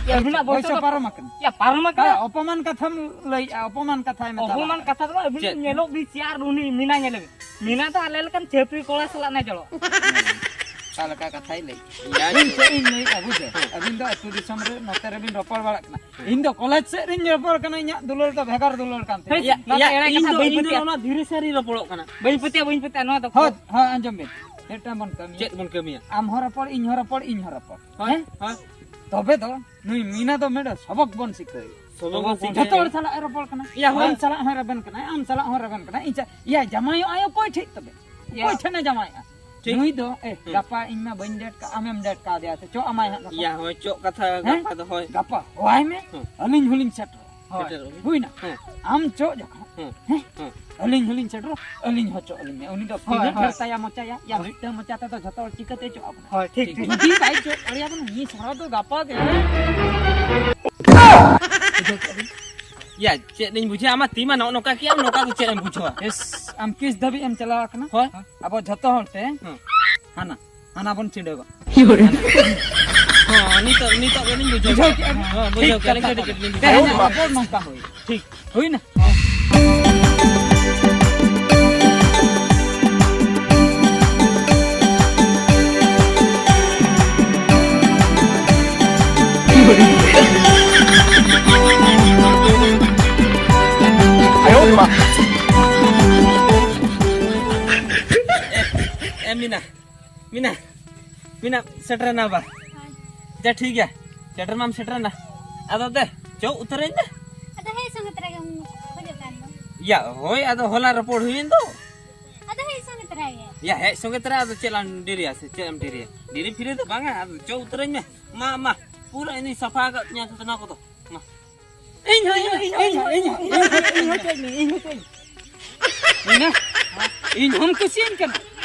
ᱭᱟ, ᱟᱹᱵᱤᱱᱟᱜ ᱵᱚᱭᱥᱚ ᱵᱚᱭᱥᱚ ᱫᱚ ᱯᱟᱨᱚᱢ ᱟᱠᱟᱱᱟ᱾ ᱭᱟ, ᱯᱟᱨᱚᱢ ᱟᱠᱟᱱᱟ᱾ ᱦᱮᱸ, ᱚᱯᱚᱢᱟᱱ ᱠᱟᱛᱷᱟᱢ ᱞᱟᱹᱭᱮᱫᱼᱟ, ᱚᱯᱚᱢᱟᱱ ᱠᱟᱛᱷᱟᱭ ᱢᱮᱛᱟᱢᱟ᱾ ᱚᱯᱚᱢᱟᱱ ᱠᱟᱛᱷᱟ ᱫᱚ ᱵᱟᱝ, ᱟᱹᱵᱤᱱ ᱪᱮᱫ? ᱧᱮᱞᱚᱜ ᱵᱤᱱ ᱥᱮ ᱟᱨ ᱩᱱᱤ ᱢᱤᱱᱟ ᱧᱮᱞᱮ ᱵᱤᱱ᱾ ᱢᱤᱱᱟ ᱫᱚ ᱟᱞᱮ ᱞᱮᱠᱟᱱ ᱪᱷᱟᱹᱯᱨᱤ ᱠᱚᱲᱟ ᱥᱟᱞᱟᱜ ᱱᱮ ᱡᱚᱲᱚᱜ᱾ ᱚᱠᱟ ᱞᱮᱠᱟ ᱠᱟᱛᱷᱟᱭ ᱞᱟᱹᱭ᱾ ᱭᱟ, ᱤᱧ ᱪᱮᱫ ᱤᱧ ᱞᱟᱹᱭᱮᱫᱼᱟ ᱵᱩᱡᱷᱟᱹᱣ? ᱦᱮᱸ᱾ ᱟᱹᱵᱤᱱ ᱫᱚ ᱟᱹᱛᱩ ᱫᱤᱥᱚᱢ ᱨᱮ ᱱᱚᱛᱮ ᱨᱮᱵᱤᱱ ᱨᱚᱯᱚᱲ ᱵᱟᱲᱟᱜ ᱠᱟᱱᱟ᱾ ᱦᱮᱸ᱾ ᱤᱧ ᱫᱚ ᱠᱚᱞᱮᱡᱽ ᱥᱮᱫ ᱨᱤᱧ ᱨᱚᱯᱚᱲ ᱠᱟᱱᱟ, ᱤᱧᱟᱹᱜ ᱫᱩᱞᱟᱹᱲ ᱫᱚ ᱵᱷᱮᱜᱟᱨ ᱫᱩᱞᱟᱹᱲ ᱠᱟᱱ ᱛᱤᱧᱟ᱾ ᱦᱮᱸ, ᱭᱟ, ᱱᱚᱣᱟ ᱫᱚ ᱭᱟ, ᱮᱲᱮ ᱤᱧ ᱠᱟᱛᱷᱟ, ᱫᱚ, ᱵᱟᱹᱧ ᱤᱧ ᱫᱚ ᱯᱟᱹᱛᱭᱟᱹᱜᱼᱟ᱾ ᱚᱱᱟ ᱫᱷᱤᱨᱮ ᱥᱟᱹᱨᱤ ᱨᱚᱯᱚᱲᱚᱜ ᱠᱟᱱᱟ᱾ ᱵᱟᱹᱧ ᱯᱟᱹᱛᱭᱟᱹᱜᱼᱟ, ᱵᱟᱹᱧ ᱯᱟᱹᱛᱭᱟᱹᱜᱼᱟ ᱱᱚᱣᱟ ᱫᱚ᱾ ᱦᱳᱭ, ᱦᱳᱭ, ᱟᱸᱡᱚᱢ ᱵᱤᱱ᱾ ᱢᱤᱫᱴᱟᱝ ᱵᱚᱱ ᱠᱟᱹᱢᱤᱭᱟ᱾ ᱪᱮᱫ ᱵᱚᱱ ᱠᱟᱹᱢᱤᱭᱟ? ᱟᱢ ᱦᱚᱸ ᱨᱚᱯᱚᱲ, ᱤᱧ ᱦᱚᱸ ᱨᱚᱯᱚᱲ, ᱤᱧ ᱦᱚᱸ ᱨᱚᱯᱚᱲ᱾ ᱦᱳᱭ, ᱦᱮᱸ? ᱦᱳᱭ᱾ ᱛᱚᱵᱮ ᱫᱚ ᱱᱩᱭ ᱢᱤᱱᱟ ᱫᱚ ᱢᱤᱫᱴᱟᱝ ᱥᱚᱵᱚᱠ ᱵᱚᱱ ᱥᱤᱠᱷᱟᱹᱣᱮᱭᱟ᱾ ᱥᱚᱵᱚᱠ ᱵᱚᱱ ᱥᱤᱠᱷᱟᱹᱣᱮᱭᱟ᱾ ᱡᱷᱚᱛᱚ ᱦᱚᱲ ᱥᱟᱞᱟᱜ ᱮ ᱨᱚᱯᱚᱲ ᱠᱟᱱᱟ᱾ ᱭᱟ, ᱦᱳᱭ᱾ ᱟᱢ ᱥᱟᱞᱟᱜ ᱦᱚᱸᱭ ᱨᱮᱵᱮᱱ ᱠᱟᱱᱟ, ᱟᱢ ᱥᱟᱞᱟᱜ ᱦᱚᱸ ᱨᱮᱵᱮᱱ ᱠᱟᱱᱟ᱾ ᱤᱧ ᱥᱟ-, ᱭᱟ, ᱡᱟᱢᱟᱭᱚᱜ ᱟᱭ ᱚᱠᱚᱭ ᱴᱷᱮᱡ ᱛᱚᱵᱮ? ᱭᱟ᱾ ᱚᱠᱚᱭ ᱴᱷᱮᱱᱮ ᱡᱟᱢᱟᱭᱚᱜᱼᱟ? ᱴᱷᱤᱠ᱾ ᱱᱩᱭ ᱫᱚ, ᱮ, ᱦᱩᱸ᱾ ᱜᱟᱯᱟ ᱤᱧ ᱢᱟ ᱵᱟᱹᱧ ᱰᱮᱴ ᱠᱟᱜ, ᱟᱢᱮᱢ ᱰᱮᱴ ᱠᱟᱣᱫᱮᱭᱟ ᱥᱮ? ᱪᱚ ᱟᱢᱟᱭ ᱦᱟᱸᱜ ᱜᱟᱯᱟ᱾ ᱭᱟ, ᱦᱳᱭ, ᱪᱚᱜ ᱠᱟᱛᱷᱟ ᱦᱮᱸ? ᱜᱟᱯᱟ ᱫᱚ, ᱦᱳᱭ᱾ ᱜᱟᱯᱟ ᱦᱚᱦᱚᱣᱟᱭ ᱢᱮ, ᱦᱩᱸ᱾ ᱟᱹᱞᱤᱧ ᱦᱚᱸᱞᱤᱧ ᱥᱮᱴᱮᱨᱚᱜᱼᱟ᱾ ᱦᱳᱭ᱾ ᱥᱮᱴᱮᱨᱚᱜ ᱢᱮ᱾ ᱦᱩᱭᱱᱟ? ᱦᱮᱸ᱾ ᱟᱢ ᱪᱚᱜ ᱡᱚᱠᱷᱚᱱ, ᱦᱮᱸ᱾ ᱦᱮᱸ? ᱦᱮᱸ᱾ ᱟᱹᱞᱤᱧ ᱦᱚᱸᱞᱤᱧ ᱥᱮᱴᱮᱨᱚᱜᱼᱟ, ᱟᱹᱞᱤᱧ ᱦᱚᱸ ᱪᱚᱜ ᱟᱹᱞᱤᱧ ᱢᱮ᱾ ᱩᱱᱤ ᱫᱚ ᱦᱳᱭ, ᱛᱤᱱᱟᱹᱜ ᱦᱳᱭ᱾ ᱰᱷᱮᱨ ᱛᱟᱭᱟ ᱢᱚᱪᱟᱭᱟ, ᱭᱟ, ᱦᱳᱭ᱾ ᱢᱤᱫᱴᱟᱝ ᱢᱚᱪᱟ ᱛᱮᱫᱚ ᱡᱷᱚᱛᱚ ᱦᱚᱲ ᱪᱤᱠᱟᱹᱛᱮ ᱪᱚᱜ ᱟᱵᱚᱱᱟ? ᱦᱳᱭ, ᱴᱷᱤᱠ, ᱴᱷᱤᱠ᱾ ᱡᱩᱫᱤ ᱵᱟᱭ ᱪᱚᱜ ᱫᱟᱲᱮᱭᱟᱵᱚᱱᱟ, ᱩᱱᱤ ᱥᱟᱨᱟ ᱫᱚ ᱜᱟᱯᱟ ᱜᱮ᱾ ᱵᱩᱡᱷᱟᱹᱣ ᱠᱮᱜᱼᱟ ᱵᱤᱱ? ᱭᱟ, ᱪᱮᱫ ᱤᱧ ᱵᱩᱡᱷᱟᱹᱣᱟ? ᱟᱢᱟᱜ ᱛᱤ ᱢᱟ ᱱᱚᱜᱼᱚ ᱱᱚᱝᱠᱟ ᱠᱮᱜᱼᱟᱢ, ᱱᱚᱝᱠᱟ ᱫᱚ ᱪᱮᱫ ᱮᱢ ᱵᱩᱡᱷᱟᱹᱣᱟ? ᱮᱥ, ᱟᱢ ᱠᱤᱥ ᱫᱷᱟᱹᱵᱤᱡ ᱮᱢ ᱪᱟᱞᱟᱣ ᱟᱠᱟᱱᱟ? ᱦᱳᱭ᱾ ᱟᱵᱚ ᱡᱷᱚᱛᱚ ᱦᱚᱲ ᱛᱮ ᱦᱮᱸ᱾ ᱦᱟᱱᱟ, ᱦᱟᱱᱟ ᱵᱚᱱ ᱪᱤᱸᱰᱟᱹᱣᱟ᱾ ᱦᱚᱸ, ᱱᱤᱛᱚᱜ, ᱱᱤᱛᱚᱜ ᱜᱮᱞᱤᱧ ᱵᱩᱡᱷᱟᱹᱣ ᱵᱩᱡᱷᱟᱹᱣ ᱠᱮᱜᱼᱟ᱾ ᱠᱮᱜᱼᱟ ᱵᱤᱱ? ᱦᱚᱸ, ᱵᱩᱡᱷᱟᱹᱣ ᱴᱷᱤᱠ ᱠᱮᱜᱼᱟ ᱞᱤᱧ, ᱠᱟᱛᱷᱟ ᱠᱟᱹᱴᱤᱡ, ᱠᱟᱹᱴᱤᱡ ᱞᱤᱧ ᱵᱩᱡᱷᱟᱹᱣ ᱛᱮᱦᱮᱧᱟᱜ ᱠᱮᱜᱼᱟ᱾ ᱨᱚᱯᱚᱲ ᱱᱚᱝᱠᱟ ᱦᱩᱭ᱾ ᱴᱷᱤᱠ᱾ ᱦᱩᱭᱱᱟ? ᱢᱤᱱᱟ, ᱢᱤᱱᱟ, ᱢᱤᱱᱟ, ᱥᱮᱴᱮᱨᱮᱱᱟ ᱵᱟ? ᱦᱳᱭ᱾ ᱟᱪᱪᱷᱟ, ᱴᱷᱤᱠ ᱜᱮᱭᱟ, ᱥᱮᱴᱮᱨ ᱢᱟᱢ ᱥᱮᱴᱮᱨᱮᱱᱟ᱾ ᱟᱫᱚ ᱫᱮ, ᱪᱚ ᱩᱛᱟᱹᱨᱟᱹᱧ ᱢᱮ᱾ ᱟᱫᱚ ᱦᱮᱡ ᱥᱚᱸᱜᱮ ᱛᱚᱨᱟ ᱜᱮᱢ ᱠᱷᱚᱡᱚᱜ ᱠᱟᱱ ᱫᱚ᱾ ᱭᱟ, ᱦᱳᱭ, ᱟᱫᱚ ᱦᱚᱞᱟ ᱨᱚᱯᱚᱲ ᱦᱩᱭᱮᱱ ᱫᱚ᱾ ᱟᱫᱚ ᱦᱮᱡ ᱥᱚᱸᱜᱮ ᱛᱚᱨᱟ ᱜᱮ᱾ ᱭᱟ, ᱦᱮᱡ ᱥᱚᱸᱜᱮ ᱛᱚᱨᱟ, ᱟᱫᱚ ᱪᱮᱫ ᱞᱟᱝ ᱰᱮᱨᱤᱭᱟ ᱥᱮ ᱪᱮᱫ ᱮᱢ ᱰᱮᱨᱤᱭᱟ? ᱰᱮᱨᱤ ᱯᱷᱤᱨᱤ ᱫᱚ ᱵᱟᱝᱟ, ᱟᱫᱚ ᱪᱚ ᱩᱛᱟᱹᱨᱟᱹᱧ ᱢᱮ᱾ ᱢᱟ, ᱢᱟ, ᱯᱩᱨᱟᱹ ᱤᱧ ᱥᱟᱯᱷᱟ ᱟᱠᱟᱫ ᱛᱤᱧᱟ ᱛᱚ ᱱᱚᱣᱟ ᱠᱚᱫᱚ᱾ ᱢᱟ᱾ ᱤᱧ ᱦᱚᱸ, ᱤᱧ ᱦᱚᱸ, ᱤᱧ ᱦᱚᱸ, ᱤᱧ ᱦᱚᱸ, ᱤᱧ ᱦᱚᱸ, ᱤᱧ ᱦᱚᱸ, ᱤᱧ ᱦᱚᱸ, ᱤᱧ ᱦᱚᱸ᱾ ᱢᱤᱱᱟ, ᱤᱧ ᱦᱚᱸᱢ ᱠᱩᱥᱤᱭᱟᱹᱧ ᱠᱟᱱᱟ,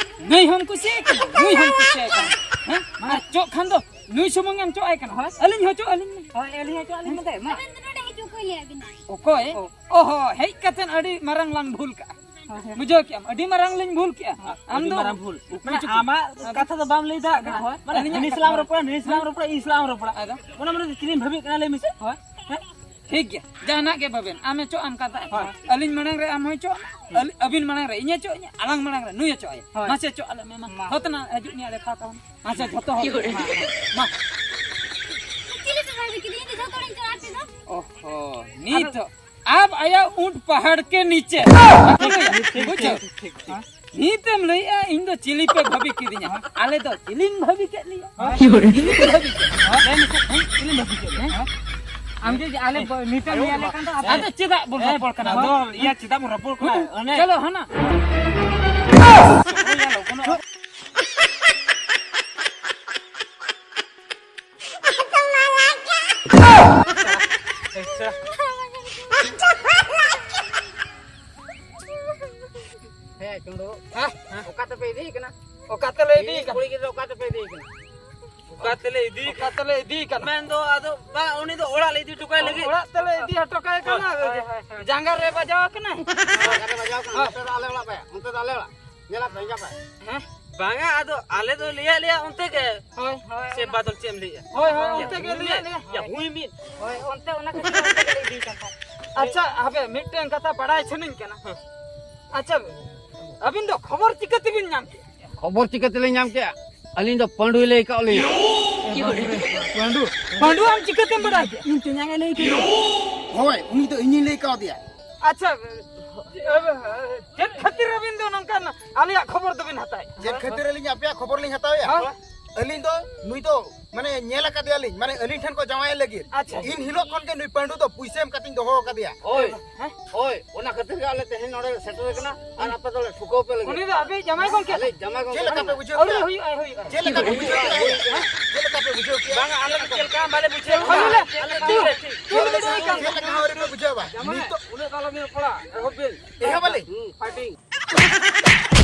ᱱᱩᱭ ᱦᱚᱸᱢ ᱠᱩᱥᱤᱭᱟᱭ ᱠᱟᱱᱟ, ᱱᱩᱭ ᱦᱚᱸᱢ ᱠᱩᱥᱤᱭᱟᱭ ᱠᱟᱱᱟ᱾ ᱦᱮᱸ? ᱟᱨ ᱪᱚᱜ ᱠᱷᱟᱱ ᱫᱚ ᱱᱩᱭ ᱥᱩᱢᱩᱝ ᱮᱢ ᱪᱚᱜ ᱟᱭ ᱠᱟᱱᱟ᱾ ᱦᱳᱭ᱾ ᱟᱹᱞᱤᱧ ᱦᱚᱸ ᱪᱚᱜ ᱟᱹᱞᱤᱧ ᱢᱮ᱾ ᱦᱳᱭ, ᱟᱹᱞᱤᱧ ᱦᱚᱸ ᱪᱚᱜ ᱟᱹᱞᱤᱧ ᱢᱮ᱾ ᱢᱟ᱾ ᱟᱵᱮᱱ ᱫᱚ ᱱᱚᱰᱮ ᱦᱤᱡᱩᱜ ᱚᱠᱚᱭ ᱞᱟᱹᱭᱟᱫ ᱵᱤᱱᱟ? ᱚᱠᱚᱭ? ᱚ᱾ ᱚᱦᱚ, ᱦᱮᱡ ᱠᱟᱛᱮᱱ ᱟᱹᱰᱤ ᱢᱟᱨᱟᱝ ᱞᱟᱝ ᱵᱷᱩᱞ ᱠᱟᱜᱼᱟ᱾ ᱦᱳᱭ, ᱦᱳᱭ᱾ ᱵᱩᱡᱷᱟᱹᱣ ᱠᱮᱜᱼᱟᱢ? ᱟᱹᱰᱤ ᱢᱟᱨᱟᱝ ᱞᱤᱧ ᱵᱷᱩᱞ ᱠᱮᱜᱼᱟ᱾ ᱟᱢ ᱟᱹᱰᱤ ᱫᱚ ᱢᱟᱨᱟᱝ ᱵᱷᱩᱞ᱾ ᱩᱠᱩ ᱢᱟᱱᱮ ᱪᱩᱠᱩ᱾ ᱟᱢᱟᱜ ᱟᱫᱚ ᱠᱟᱛᱷᱟ ᱫᱚ ᱵᱟᱢ ᱞᱟᱹᱭ ᱫᱟᱲᱮᱭᱟᱜ ᱠᱟᱱᱟ᱾ ᱦᱳᱭ᱾ ᱢᱟᱱᱮ ᱟᱹᱞᱤᱧᱟᱜ ᱦᱟᱹᱱᱤ ᱥᱟᱞᱟᱜ ᱮᱢ ᱨᱚᱯᱚᱲᱟ, ᱱᱩᱭ ᱥᱟᱞᱟᱜ ᱮᱢ ᱨᱚᱯᱚᱲᱟ, ᱤᱧ ᱥᱟᱞᱟᱜ ᱮᱢ ᱨᱚᱯᱚᱲᱟ᱾ ᱟᱫᱚ? ᱚᱱᱟ ᱢᱟᱱᱮ ᱪᱤᱞᱤᱢ ᱵᱷᱟᱹᱵᱤᱜ ᱠᱟᱱᱟ ᱞᱟᱹᱭ ᱢᱮᱥᱮ? ᱦᱳᱭ᱾ ᱦᱮᱸ? ᱴᱷᱤᱠ ᱜᱮᱭᱟ, ᱡᱟᱦᱟᱱᱟᱜ ᱜᱮ ᱵᱟᱵᱮᱱ, ᱟᱢᱮ ᱪᱚᱜ ᱟᱢ ᱠᱟᱱ ᱛᱟᱦᱮᱸᱫ᱾ ᱦᱳᱭ᱾ ᱟᱹᱞᱤᱧ ᱢᱟᱲᱟᱝ ᱨᱮ ᱟᱢ ᱦᱚᱸᱭ ᱪᱚᱜ ᱟᱢᱟ, ᱟᱹᱞ-, ᱟᱹᱵᱤᱱ ᱢᱟᱲᱟᱝ ᱨᱮ ᱤᱧᱮ ᱪᱚᱜ ᱟᱹᱧᱟ, ᱟᱞᱟᱝ ᱢᱟᱲᱟᱝ ᱨᱮ ᱱᱩᱭᱮ ᱪᱚᱜ ᱟᱭᱟ᱾ ᱦᱳᱭ᱾ ᱢᱟᱥᱮ ᱪᱚᱜ ᱟᱞᱮ ᱢᱮ, ᱢᱟ᱾ ᱢᱟ᱾ ᱦᱚᱛᱱᱟ ᱦᱤᱡᱩᱜ ᱱᱤᱭᱟᱹ ᱞᱮᱠᱷᱟ ᱛᱟᱵᱚᱱ᱾ ᱢᱟᱥᱮ ᱡᱷᱚᱛᱚ ᱦᱚᱲ᱾ ᱢᱟ, ᱢᱟ᱾ ᱪᱤᱞᱤ ᱯᱮ ᱵᱷᱟᱹᱵᱤ ᱠᱮᱫᱤᱧᱟ? ᱤᱧ ᱫᱚ ᱡᱷᱚᱛᱚ ᱦᱚᱲᱤᱧ ᱪᱚᱜ ᱟᱯᱮ ᱫᱚ᱾ ᱚᱦᱚ, ᱱᱤᱛ ᱟᱫᱚ ᱟᱵ ᱟᱭᱟ ᱩᱸᱴ ᱯᱟᱦᱟᱲ ᱠᱮ ᱱᱤᱪᱮ᱾ ᱵᱟᱠᱚ ᱞᱟᱹᱭᱟ? ᱴᱷᱤᱠ, ᱴᱷᱤᱠ, ᱵᱩᱡᱷᱟᱹᱣ? ᱴᱷᱤᱠ, ᱴᱷᱤᱠ, ᱴᱷᱤᱠ᱾ ᱱᱤᱛᱮᱢ ᱞᱟᱹᱭᱮᱜᱼᱟ ᱤᱧ ᱫᱚ ᱪᱤᱞᱤ ᱯᱮ ᱵᱷᱟᱹᱵᱤ ᱠᱤᱫᱤᱧᱟ? ᱟᱞᱮ ᱫᱚ ᱪᱤᱞᱤᱢ ᱵᱷᱟᱹᱵᱤ ᱠᱮᱫ ᱞᱮᱭᱟ? ᱦᱮᱸ? ᱪᱤᱞᱤ ᱯᱮ ᱵᱷᱟᱹᱵᱤ ᱠᱮᱫ? ᱦᱮᱸ? ᱞᱟᱹᱭ ᱢᱮᱥᱮ, ᱦᱮᱸ? ᱪᱤᱞᱤᱢ ᱵᱷᱟᱹᱵᱤ ᱠᱮᱫ ᱞᱮᱭᱟ? ᱦᱮᱸ? ᱟᱢ ᱡᱩᱫᱤ ᱟᱞᱮ ᱵᱚ-, ᱱᱤᱛᱮᱢ ᱧᱮᱞ ᱞᱮᱠᱷᱟᱱ ᱫᱚ ᱟᱵᱚ ᱟᱫᱚ ᱪᱮᱫᱟᱜ ᱵᱚᱱ ᱨᱚᱯᱚᱲ ᱠᱟᱱᱟ? ᱟᱫᱚ ᱤᱭᱟᱹ ᱪᱮᱫᱟᱜ ᱵᱚᱱ ᱨᱚᱯᱚᱲ ᱠᱟᱱᱟ? ᱦᱩᱸ, ᱚᱱᱮ ᱪᱚᱞᱚ ᱦᱟᱱᱟ᱾ ᱟᱪᱪᱷᱟ᱾ ᱦᱮᱸ, ᱪᱩᱸᱰᱩ᱾ ᱦᱮᱸ? ᱚᱠᱟ ᱛᱮᱯᱮ ᱤᱫᱤᱭᱮ ᱠᱟᱱᱟ? ᱚᱠᱟ ᱛᱮᱞᱮ ᱤᱫᱤᱭᱮ ᱠᱟᱱᱟ? ᱠᱩᱲᱤ ᱜᱤᱫᱽᱨᱟᱹ ᱚᱠᱟ ᱛᱮᱯᱮ ᱤᱫᱤᱭᱮ ᱠᱟᱱᱟ? ᱚᱠᱟ ᱛᱮᱞᱮ ᱤᱫᱤᱭᱮ ᱚᱠᱟ ᱠᱟᱱᱟ? ᱛᱮᱞᱮ ᱤᱫᱤᱭᱮ ᱠᱟᱱᱟ? ᱢᱮᱱᱫᱚ ᱟᱫᱚ ᱵᱟᱝ, ᱩᱱᱤ ᱫᱚ ᱚᱲᱟᱜ ᱞᱮ ᱤᱫᱤ ᱦᱚᱴᱚ ᱠᱟᱭ ᱞᱟᱹᱜᱤᱫ᱾ ᱚᱲᱟᱜ ᱛᱮᱞᱮ ᱤᱫᱤ ᱦᱚᱴᱚ ᱠᱟᱭ ᱠᱟᱱᱟ᱾ ᱦᱳᱭ, ᱦᱳᱭ, ᱦᱳᱭ, ᱦᱳᱭ᱾ ᱡᱟᱸᱜᱟ ᱨᱮ ᱵᱟᱡᱟᱣ ᱟᱠᱟᱱᱟᱭ᱾ ᱦᱳᱭ, ᱡᱟᱸᱜᱟ ᱨᱮ ᱵᱟᱡᱟᱣ ᱟᱠᱟᱱᱟ᱾ ᱦᱳᱭ᱾ ᱱᱚᱛᱮ ᱫᱚ ᱟᱞᱮ ᱚᱲᱟᱜ ᱯᱮ, ᱚᱱᱛᱮ ᱫᱚ ᱟᱞᱮ ᱚᱲᱟᱜ᱾ ᱧᱮᱞᱟ ᱯᱮ, ᱦᱤᱡᱩᱜ ᱯᱮ᱾ ᱦᱮᱸ? ᱵᱟᱝᱟ, ᱟᱫᱚ ᱟᱞᱮ ᱫᱚ ᱞᱟᱹᱭᱟᱫ ᱞᱮᱭᱟ ᱚᱱᱛᱮ ᱜᱮ᱾ ᱦᱳᱭ, ᱦᱳᱭ, ᱥᱮ ᱚᱱᱟ ᱵᱟᱫᱚᱞ ᱪᱮᱫ ᱮᱢ ᱞᱟᱹᱭᱮᱜᱼᱟ? ᱦᱳᱭ, ᱦᱳᱭ, ᱭᱟ, ᱚᱱᱛᱮ ᱜᱮ ᱦᱩᱭ ᱞᱟᱹᱭᱟᱫ ᱢᱮ᱾ ᱞᱮᱭᱟ᱾ ᱭᱟ, ᱦᱩᱭ ᱢᱤᱫ᱾ ᱦᱳᱭ, ᱚᱱᱛᱮ ᱚᱱᱟ ᱠᱷᱟᱹᱛᱤᱨ ᱚᱱᱛᱮ ᱜᱮᱞᱮ ᱤᱫᱤᱭᱮ ᱠᱟᱱ ᱛᱟᱦᱮᱸᱫ᱾ ᱟᱪᱪᱷᱟ, ᱦᱟᱯᱮ, ᱢᱤᱫᱴᱮᱱ ᱠᱟᱛᱷᱟ ᱵᱟᱲᱟᱭ ᱥᱟᱱᱟᱧ ᱠᱟᱱᱟ᱾ ᱦᱮᱸ᱾ ᱟᱪᱪᱷᱟ, ᱟᱹᱵᱤᱱ ᱫᱚ ᱠᱷᱚᱵᱚᱨ ᱪᱤᱠᱟᱹ ᱛᱮᱵᱤᱱ ᱧᱟᱢ ᱠᱮᱫᱼᱟ? ᱠᱷᱚᱵᱚᱨ ᱪᱤᱠᱟᱹ ᱛᱮᱞᱤᱧ ᱧᱟᱢ ᱠᱮᱫᱼᱟ? ᱟᱹᱞᱤᱧ ᱫᱚ ᱯᱟᱺᱰᱩᱭ ᱞᱟᱹᱭ ᱠᱟᱜ ᱞᱤᱧᱟ᱾ ᱯᱟᱺᱰᱩ? ᱯᱟᱺᱰᱩ ᱟᱢ ᱪᱤᱠᱟᱹ ᱛᱮᱢ ᱵᱟᱲᱟᱭ ᱠᱮᱫᱼᱟ? ᱤᱧ ᱛᱮᱧᱟᱝ ᱮ ᱞᱟᱹᱭ ᱠᱮᱫᱟ᱾ ᱦᱳᱭ, ᱩᱱᱤ ᱫᱚ ᱤᱧᱤᱧ ᱞᱟᱹᱭ ᱠᱟᱣᱫᱮᱭᱟ᱾ ᱟᱪᱪᱷᱟ, ᱪᱮᱫ ᱠᱷᱟᱹᱛᱤᱨ ᱟᱹᱵᱤᱱ ᱫᱚ ᱱᱚᱝᱠᱟᱱ ᱟᱞᱮᱭᱟᱜ ᱠᱷᱚᱵᱚᱨ ᱫᱚᱵᱤᱱ ᱦᱟᱛᱟᱣᱮᱫ? ᱪᱮᱫ ᱠᱷᱟᱹᱛᱤᱨ ᱟᱹᱞᱤᱧ ᱟᱯᱮᱭᱟᱜ ᱠᱷᱚᱵᱚᱨ ᱞᱤᱧ ᱦᱟᱛᱟᱣᱮᱫᱼᱟ? ᱦᱮᱸ? ᱟᱹᱞᱤᱧ ᱫᱚ, ᱱᱩᱭ ᱫᱚ, ᱢᱟᱱᱮ, ᱧᱮᱞ ᱟᱠᱟᱫᱮᱭᱟᱞᱤᱧ, ᱢᱟᱱᱮ, ᱟᱹᱞᱤᱧ ᱴᱷᱮᱱ ᱠᱚ ᱡᱟᱶᱟᱭ ᱞᱟᱹᱜᱤᱫ᱾ ᱟᱪᱪᱷᱟ᱾ ᱤᱱ ᱦᱤᱞᱳᱜ ᱠᱷᱚᱱ ᱜᱮ ᱱᱩᱭ ᱯᱟᱹᱸᱰᱩ ᱫᱚ ᱯᱩᱭᱥᱟᱹ ᱮᱢ ᱠᱟᱛᱮᱧ ᱫᱚᱦᱚ ᱟᱠᱟᱫᱮᱭᱟ᱾ ᱦᱳᱭ, ᱦᱮᱸ? ᱦᱳᱭ, ᱚᱱᱟ ᱠᱷᱟᱹᱛᱤᱨ ᱜᱮ ᱟᱞᱮ ᱛᱮᱦᱮᱧ ᱱᱚᱰᱮ ᱞᱮ ᱥᱮᱴᱮᱨ ᱟᱠᱟᱱᱟ ᱟᱨ ᱟᱯᱮ ᱫᱚᱞᱮ ᱴᱷᱩᱠᱟᱹᱣ ᱯᱮ ᱞᱟᱹᱜᱤᱫ᱾ ᱩᱱᱤ ᱫᱚ ᱟᱯᱮ ᱡᱟᱶᱟᱭ ᱜᱚᱝᱠᱮ? ᱟᱞᱮ ᱡᱟᱶᱟᱭ ᱜᱚᱝᱠᱮ᱾ ᱪᱮᱫ ᱞᱮᱠᱟ ᱯᱮ ᱵᱩᱡᱷᱟᱹᱣ ᱟᱹᱣᱨᱤ ᱠᱮᱜᱼᱟ? ᱦᱩᱭᱩᱜᱼᱟ, ᱦᱩᱭᱩᱜᱼᱟ᱾ ᱪᱮᱫ ᱞᱮᱠᱟ ᱯᱮ ᱵᱩᱡᱷᱟᱹᱣ ᱠᱮᱜᱼᱟ? ᱦᱮᱸ? ᱪᱮᱫ ᱞᱮᱠᱟ ᱯᱮ ᱵᱩᱡᱷᱟᱹᱣ ᱠᱮᱜᱼᱟ? ᱵᱟᱝᱟ, ᱟᱞᱮ ᱫᱚ ᱪᱮᱫ ᱞᱮᱠᱟ ᱵᱟᱞᱮ ᱵᱩᱡᱷᱟᱹᱣ ᱠᱟᱱᱟ᱾ ᱟᱞᱮ ᱫᱚ ᱪᱮᱫ ᱞᱮᱠᱟ ᱦᱚᱸ ᱟᱹᱣᱨᱤ ᱯᱮ ᱵᱩᱡᱷᱟᱹᱣᱟ? ᱡᱟᱶᱟᱭ, ᱱᱤᱛᱚᱜ ᱩᱱᱟᱹᱜ ᱫᱚ ᱟᱞᱚᱵᱤᱱ ᱨᱚᱯᱚᱲᱟ, ᱮᱦᱚᱵ ᱵᱤᱱ᱾ ᱮᱦᱚᱵ ᱟᱞᱮ? ᱦᱩᱸ, fighting᱾